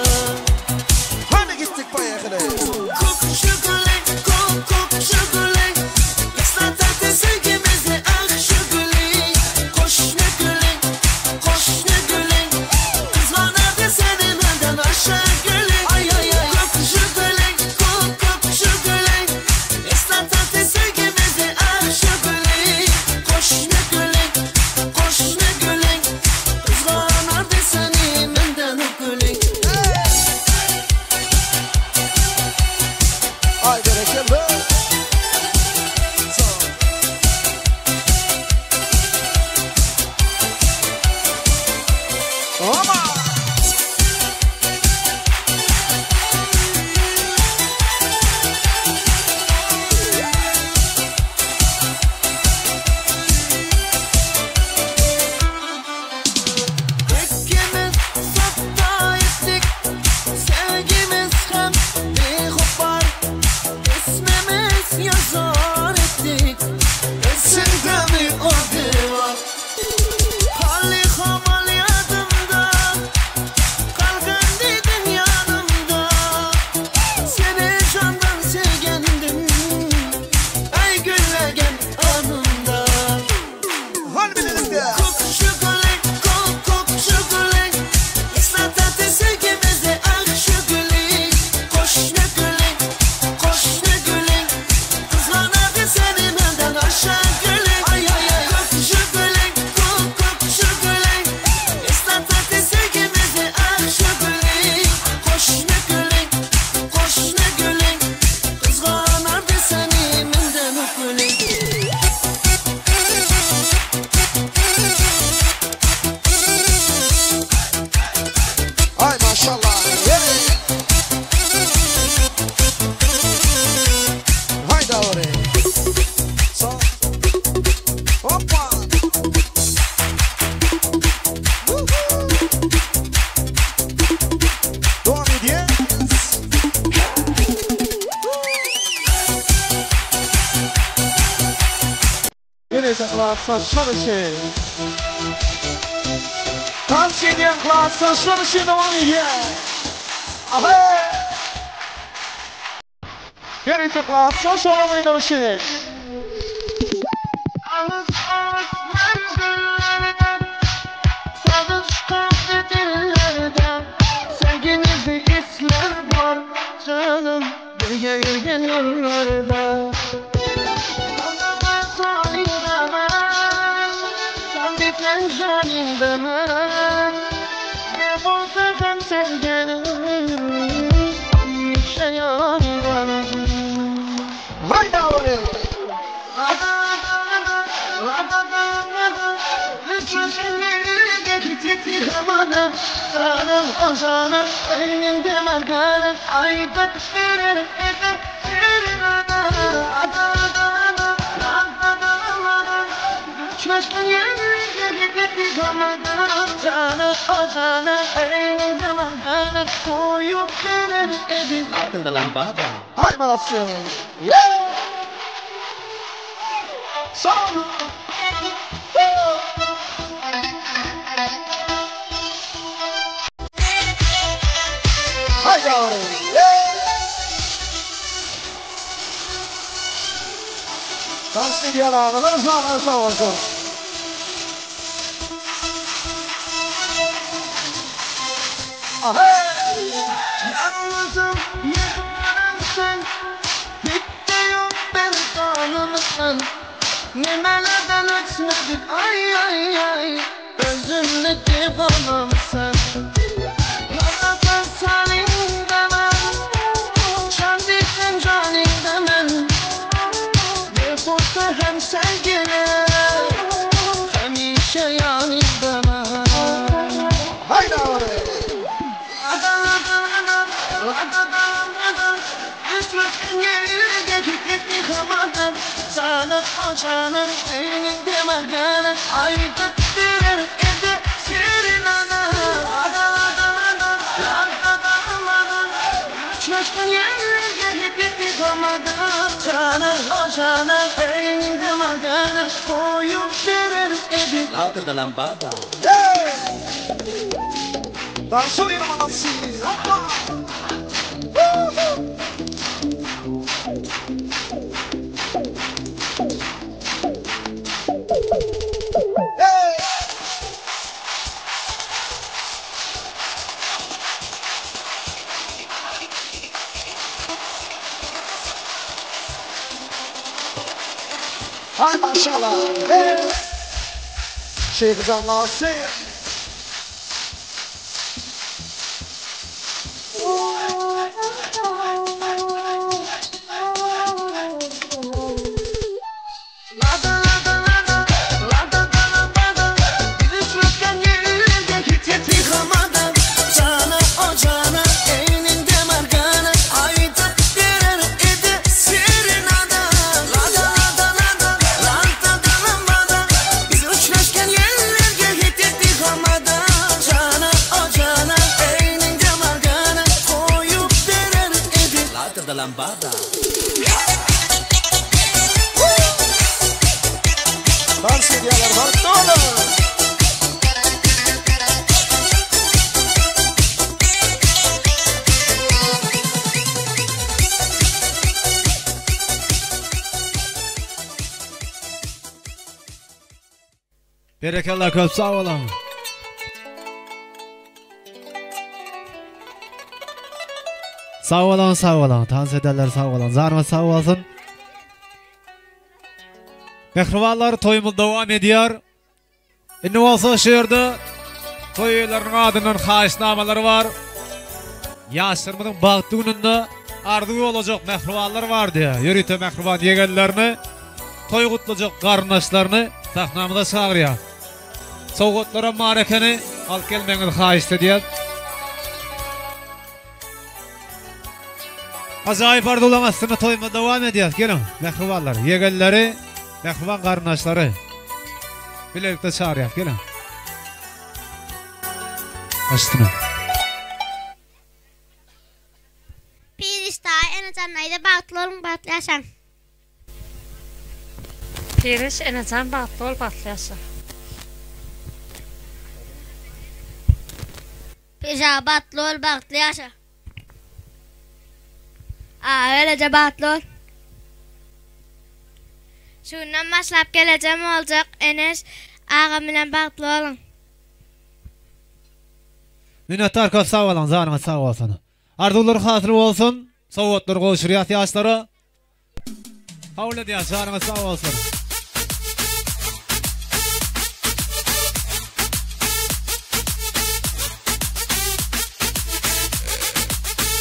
Hadi gittik bayağı. Kok şuguli, kok kok şuguli Eslatati sevgimizi ah şuguli Qo'shni guli, qo'shni guli Qizg'anardi seni menden aşağı guli Ay ay ay Kok şuguli, kok kok şuguli Eslatati sevgimizi ah şuguli Qo'shni guli, qo'shni guli Qizg'anardi seni menden guli Ay bereketli. Sağ ol. Ama. İkimiz safta ettik Sevgimiz hem bir kopar İsmimiz yazar ettik Esinde mi o divar Hali hamal yadımda Kalgın dedin yanımda Seni candan sevgendim Ay güllegen anımda Hadi birlikte. Kok şuguli, kok kok şuguli Eslatati sevgimizi ah şuguli Qo'shni guli, qo'shni guli Qizg'anardi seni menden aşağı guli Ay ay ay Kok şuguli, kok kok şuguli Eslatati sevgimizi ah şuguli Qo'shni guli, qo'shni guli Qizg'anardi seni menden guli Ay maşallah. Yeah. Hayda oraya. Sağ. Hoppa. Woohoo. Devam ediyoruz. Yine klaslaşlar için. Dans edýän klaslaşlar için devam edýär. Ahey! Yine klaslaşlar için. Ağız ağız güllerden Tadı çıkardı dillerden Sevginizi hisler var canım Birge yürgen yollarda Anlamaz ayıramaz Hay malasın. Yeah. Son. Haydi. Yeah. Dans edýän agalar sag sag bolsun. Yalnızım yarımsın Bitti yok ben kanımsın Nimelerden ötmedik ay ay ay Özümdeki balımsın Yaradan salim demem Şandisin canim demem Bir kurtu hem sevgilim Hemişe yanımda Haydi. Yeah. Dans edýän malasyn. Hoppa. Woohoo. Hey. Hay maşallah. Hey. Şeyh Zanası. Dans edýärler bagtly bolun. Berekella köp sag boluň. Sag boluň, sag boluň. Tans edenler sag boluň. Janyňyz sag bolsun. Mähribanlar toýumyz dowam edýär. Indi bolsa şu ýerde toý eýeleriniň adyndan haýyşnamalar bar. Ýaşlarymyzyň bagtly gününde arzuw bolajak mähribanlar bar diýýär. Ýörite mähriban ýegenlerini, toý gutlajak garyndaşlaryny sahnamyza çagyrýar. Sowgatlaram bar ekeni, alyp gelmegiňizi haýyşt edýäs. Ajaýyp arzuwlaryň astynda toýumyzy dowam edýäs. Geliň, mähribanlar, ýegenleri, mähriban garyndaşlary bilelikde çagyrýas. Geliň. Başyna. Piriş daýy Enejan daýza bagtly boluň bagtly ýaşaň. Piriş Enejan bagtly bol bagtly ýaşa. Piriş aga bagtly bol bagtly ýaşa. Aga eneje bagtly bol. Şu günden başlap gelejem boljak Eneş agam bilen bagtly boluň. Minnetdar köp sag boluň janyňyz sag bolsun. Arzuwlar hasyl bolsun. Sowgatlar gowşurýas ýaşlara. Kabul edýäs janyňyz sag bolsun.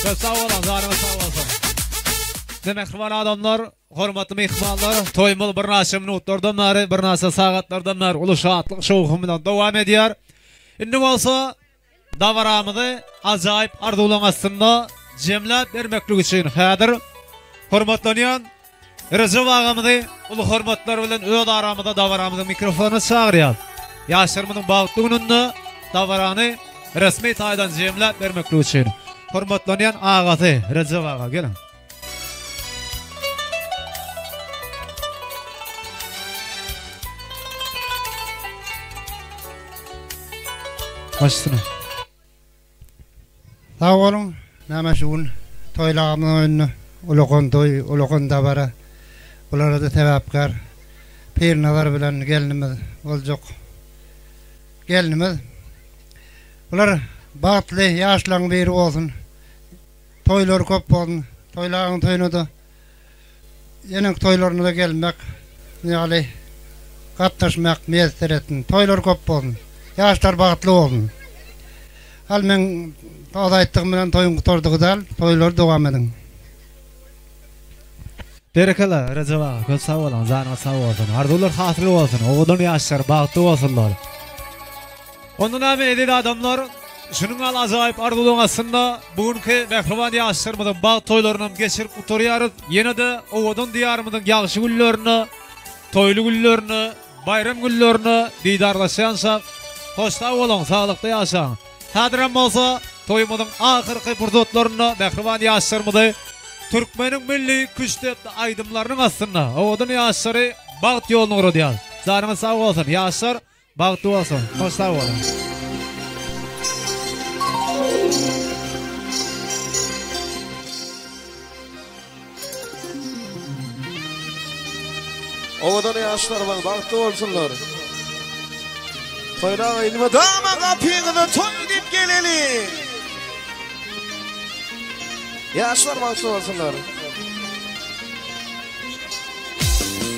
Köp sag boluň janyňyz sag bolsun. Size mähriban adamlar, hormatly myhmanlar, toýumyz birnäçe minutlardan bäri, birnäçe sagatlardan bäri uly şatlyk, şowhun bilen dowam edýär. Indi bolsa dabaramyzy ajaýyp arzuwlaryň astynda jemläp bermeklik üçin häzir hormatlanýan Rejep agamyzy uly hormatlar bilen öz aramyzda dabaramyzyň mikrofonyna çagyrýas. Ýaşlarymyzyň bagtly gününde dabarany resmi taýdan jemläp bermeklik üçin hormatlanýan agasy Rejep aga geliň. Baş üstüne. Sag boluň, näme şu gün toýlagymyzyň öňünde ulakan toý, ulakan dabara. Bulara-da sebäpkär Pirnazar bilen gelnimiz boljak gelnimiz. Bular bagtly ýaşlaryň biri bolsun. Toýlary köp bolsun. Toýlaryň toýuna-da ýeneňki toýlaryna-da gelmek ýaly gatnaşmak miýesser etsin. Toýlar köp bolsun. Ýaşlar bagtly bolsun. Hal meň toz aýtdygym bilen toýuň gutardygy däl, toýlary dowam ediň. Berekella Rejep aga köp sag boluň janyňyz sag bolsun arzuwlar hasyl bolsun owadan ýaşlar bagtly bolsunlar. Onda näme eziz adamlar şunuň ýaly ajaýyp arzuwlaryň astynda bu günki mähriban ýaşlarymyzyň bagt toýlarynam geçirip gutarýarys ýene-de owadan diýarymyzyň ýagşy günlerinde toýly günlerinde baýram günlerinde didarlaşýançak hoş sag boluň saglykda ýaşaň. Häzirem bolsa toýumyzyň ahyrky pursatlarynda mähriban ýaşlarymyzy türkmeniň milli küştdepdi aýdymlarynyň astynda owadan ýaşlary bagt ýoluna ugradýarys. Janyňyz sag bolsun, ýaşlar bagtly bolsun. Hoş sag boluň. Owadan ýaşlarymyz bagtly bolsunlar. Toýlaň elmydama gapyňyza toý diýip geleliň. Ýaşlar bagtly bolsunlar.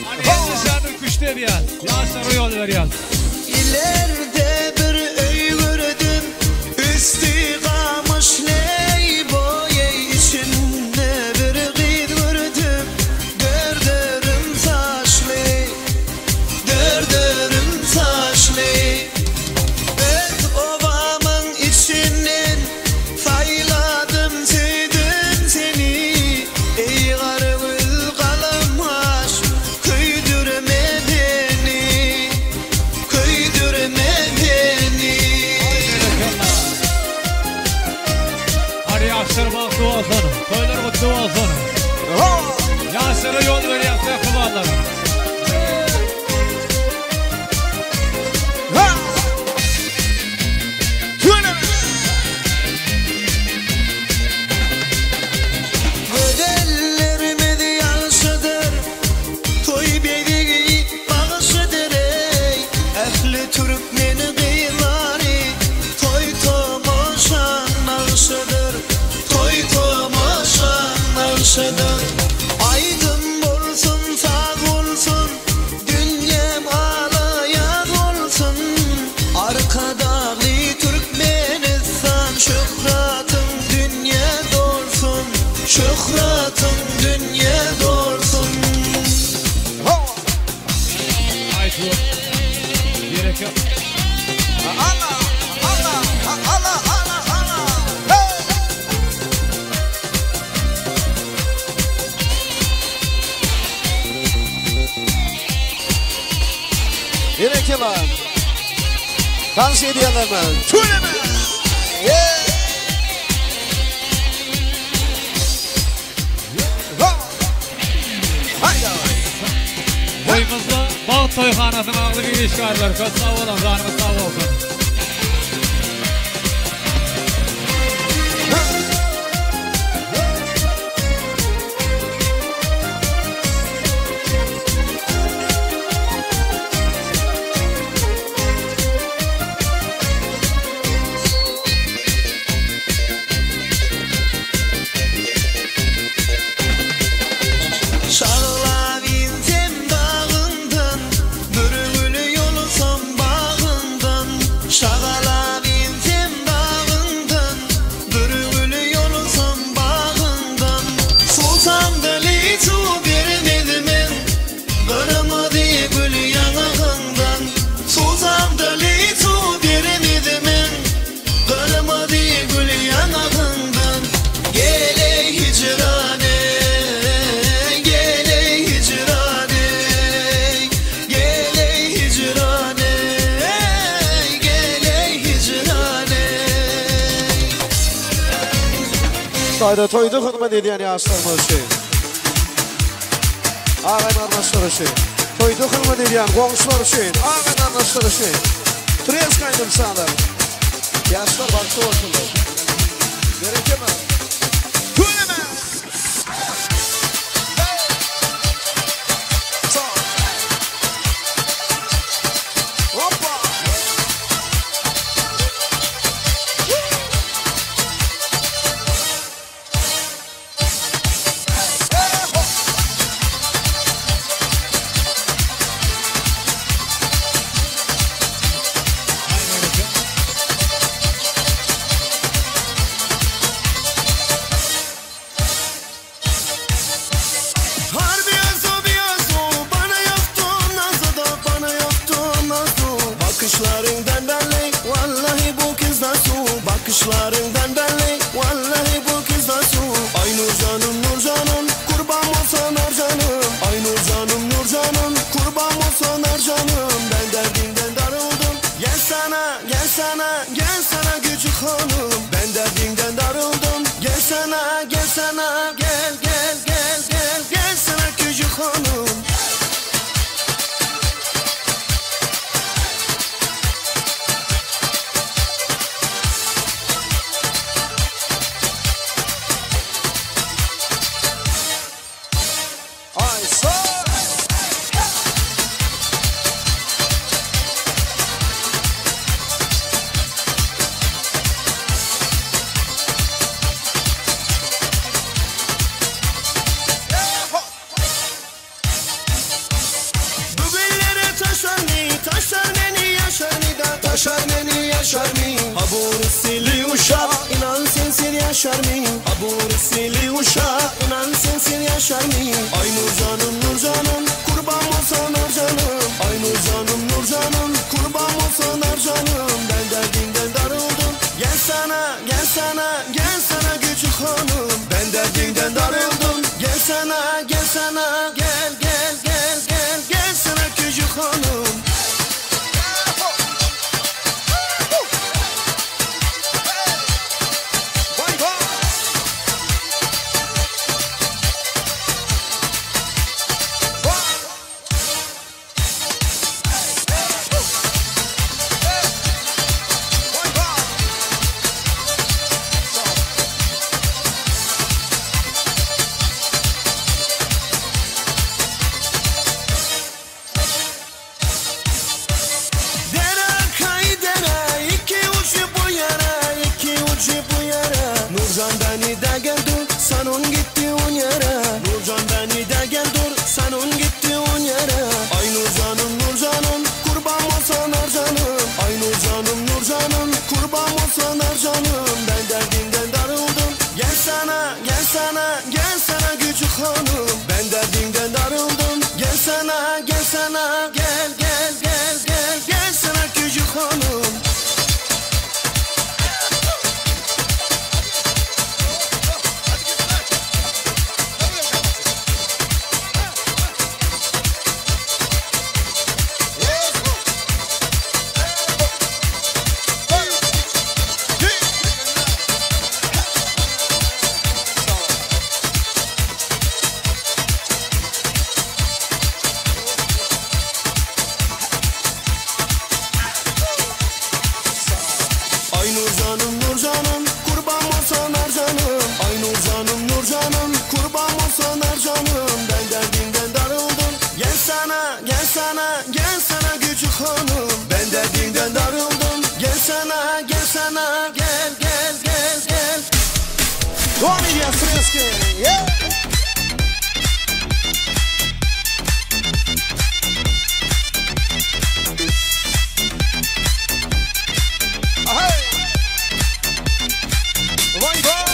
Hany ýetişendir küşt edýär. Ýaşlara ýol berýär. Ilerde bir öý gördüm, üsti gamyş leý boýy içinde bir gyz gördüm, dördörüm saçly, dördörüm saçly. Öz obamyň içinden Saýladym söýdüm seni eý garagöz galamgaş köýdürme meni köýdürme meni. Berekella. Hadi ýaşlar bagtly bolsun. Toýlar gutly bolsun. Ýaşlara ýol berýäs mähribanlar. Gözellerimiz ýagşydyr, toý bezegi bagşydyr eý, Ähli türkmen gyzlary toý tomaşa nagşydyr, toý tomaşa nagşydyr. Aýdym bolsun, saz bolsun, Dünýäm ala-ýaz bolsun, Arkadagly Türkmenistan, Şöhratyň dünýä dolsun, Şöhratyň dünýä dolsun. Berekella. Tans edýänlerime tüweleme. Toýumyzda Bagt toýhanasynyň agzybir işgärleri köp sag boluň, janyňyz sag bolsun. Şaglap insem dagyňdan, Bir güli ýolsam bagyňdan. Şaýda toýda hyzmat edýän ýaşlarymyz üçin. Agay-gardaşlar üçin. Toýda hyzmat edýän goňşular üçin. Agay-gardaşlar üçin. Tresk aýdym-sazlar. Ýaşlar bagtly bolsunlar. Bereke bar. Tüweleme! Harbi yazo biyazo bana yoktu nazo da bana yoktu nazo Bakışlarından belli vallahi bu kız nasıl Bakışlarından belli vallahi bu kız nasıl Ay Nurcanım Nurcanım kurban olsan arcanım Ay Nurcanım Nurcanım kurban olsan arcanım Ben derdimden darıldım gel sana gel sana gel sana küçük hanım Ben derdimden darıldım gel sana gel sana gel gel gel gel gel sana küçük hanım Ay sağ. Bu bellere taşar mı, taşar beni yaşar mı da Taşar beni yaşar mı? Ha bu sili uşak, inan sensin yaşar mı? Ha bu sili uşak, inan sensin yaşar mı? Ay Nurcanım Nurcanım, kurban olsan arcanım Ay Nurcanım Nurcanım, kurban olsan arcanım Ben derdimden darıldım, gel sana, gel sana, gel sana küçük hanım Ben derdimden darıldım, gel sana, gel sana, gel gel gel gel gel sana küçük hanım Vay vay. Vay. Vay vay. Dere kaydere iki ucu bu yere iki ucu bu yere Nurcan beni de gel dur sen on gitti on yere Nurcan beni de gel dur sen on gitti on yere Ay Nurcanım Nurcanım kurban olsan arcanım Ay Nurcanım Nurcanım kurban olsan arcanım Ben derdimden darıldım gel sana gel sana gel sana küçük hanım Ben derdimden darıldım gel sana gel sana gel gel gel gel gel sana küçük hanım Ay Nurcanım Nurcanım kurban olsan arcanım Ay Nurcanım Nurcanım kurban olsan arcanım Ben derdimden darıldım gel sana gel sana gel sana küçük hanım Ben derdimden darıldım gel sana gel sana gel gel gel gel Devam edýär Freski. Yeah. Ahey. Vay vay.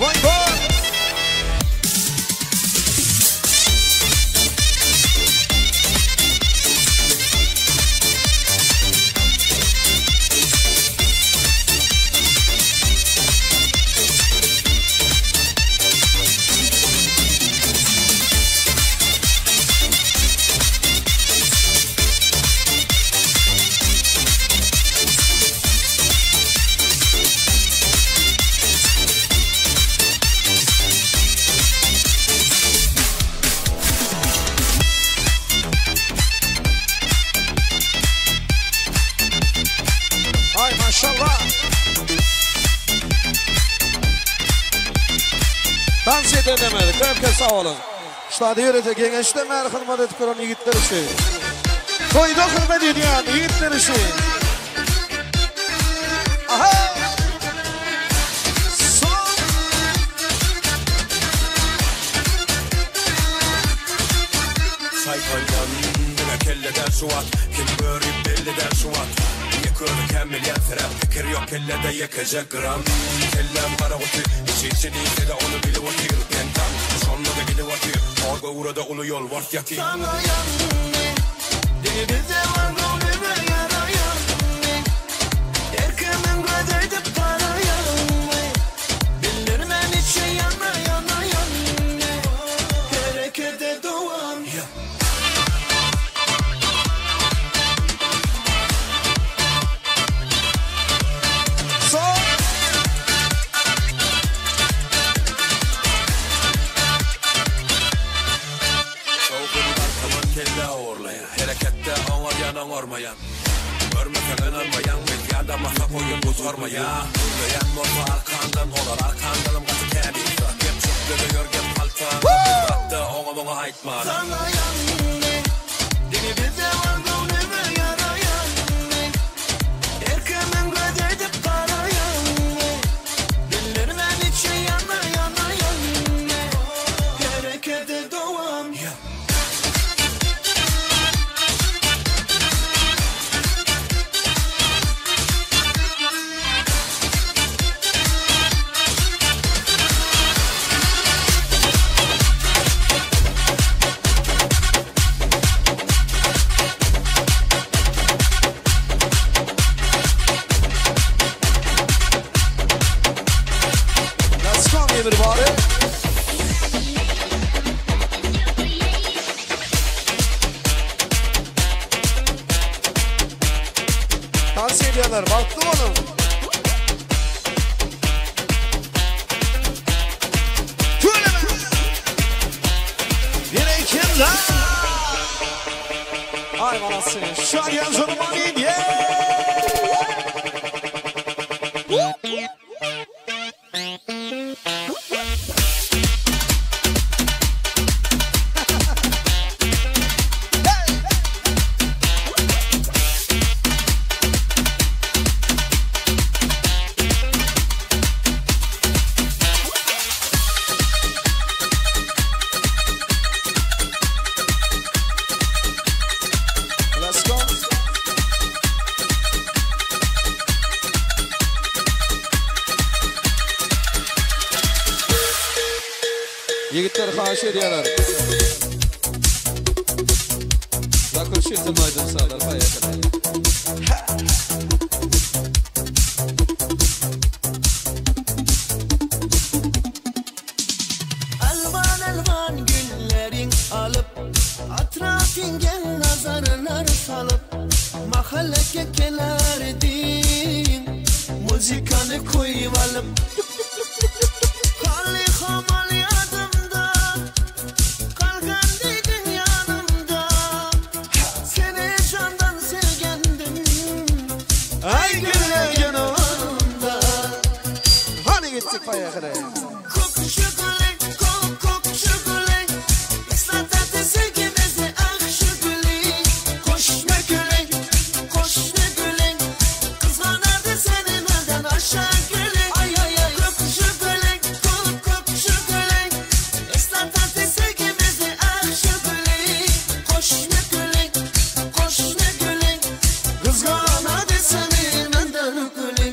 Vay vay. Tans edenlerimiz köp köp sag boluň. Ştada ýörite geňeşde bäri hyzmat edip duran ýigitler üçin. Toýda hyzmat edýän ýigitler üçin. Aha! Son! Saýkalýan diňe kelle däl şu wagt Kim görip belli däl şu wagt Ýeke özi kämil ýansyrap Pikir ýok kellede ýekeje gram Kelläm gara guty Içi içini iýsede ony bilip otyr Pentam şonda-da gidip otyr Hor göwrede uly ýolbars ýatyr. Saňa ýandy Diňe bizde bar göwnüme ýaraýanmy Erkimiň göz edip garaýanmy Bildirmän içi ýana ýana ýandy Herekete dowam. Şowhun galtaman kelle ogurlaýan Hereketde oňarýan oňarmaýan Görmeseň ynanmaýaň Biz ýadamasa goýun gutarmaýa Gürleýän bolsa arkandan olar arkandanam gaty käbirde Gep çöpde-de ýör gep haltanda Biz hakda oňa muňa aýtmana. Saňa ýandy Diňe bizde bar göwnüme ýaraýanmy Erkimiň göz edip garaýanmy Bildirmän içi ýana ýana ýandy Herekete dowam. Let's go everybody. Dans edýänler bagtly boluň. Tüweleme. Ýene kimler? Aý manasy. Şadyýan Jonuman yeah. Let's go. Ýigitler haýyş edýärler. Zakurşitsin aýdym-sazlar haýyş. Elvan-elvan gülleriň alyp, Atrafyňa nazarlar salyp, Mahallege gelerdiň, Muzykany koýup alyp. Hally hamal ýadymda, Galgan diýdiň ýanymda, Seni jandan sevgendim, Aý güller ýanymda. Hany gitdik haýakyna. Kok şugule, kok kok şugule, Islatatı sevgimizi ah şugule. Koşma güle, koşma güle, Kızganardı seni nereden aşağı güle. Ay ay ay. Kok şugule, kok kok şugule, Islatatı sevgimizi ah şugule. Koşma güle, koşma güle, Kızganardı seni nereden güle.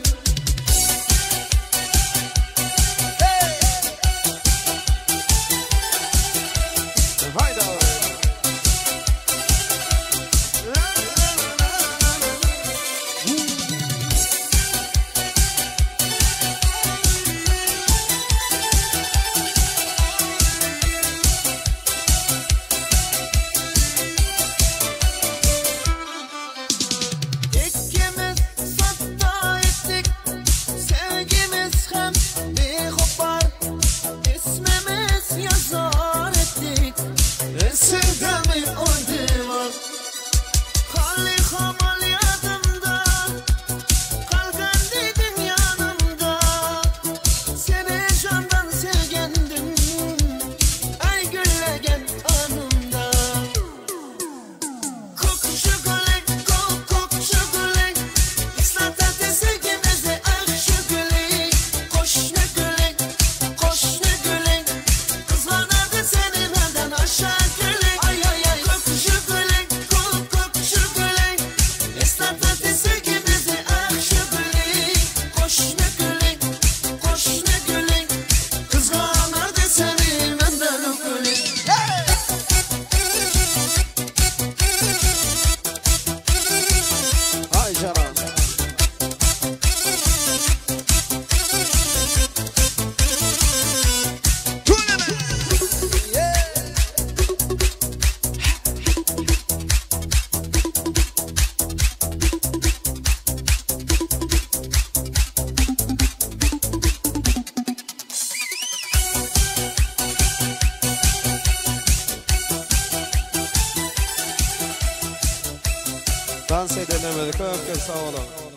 Dans edenlerimize köp köp sag boluň.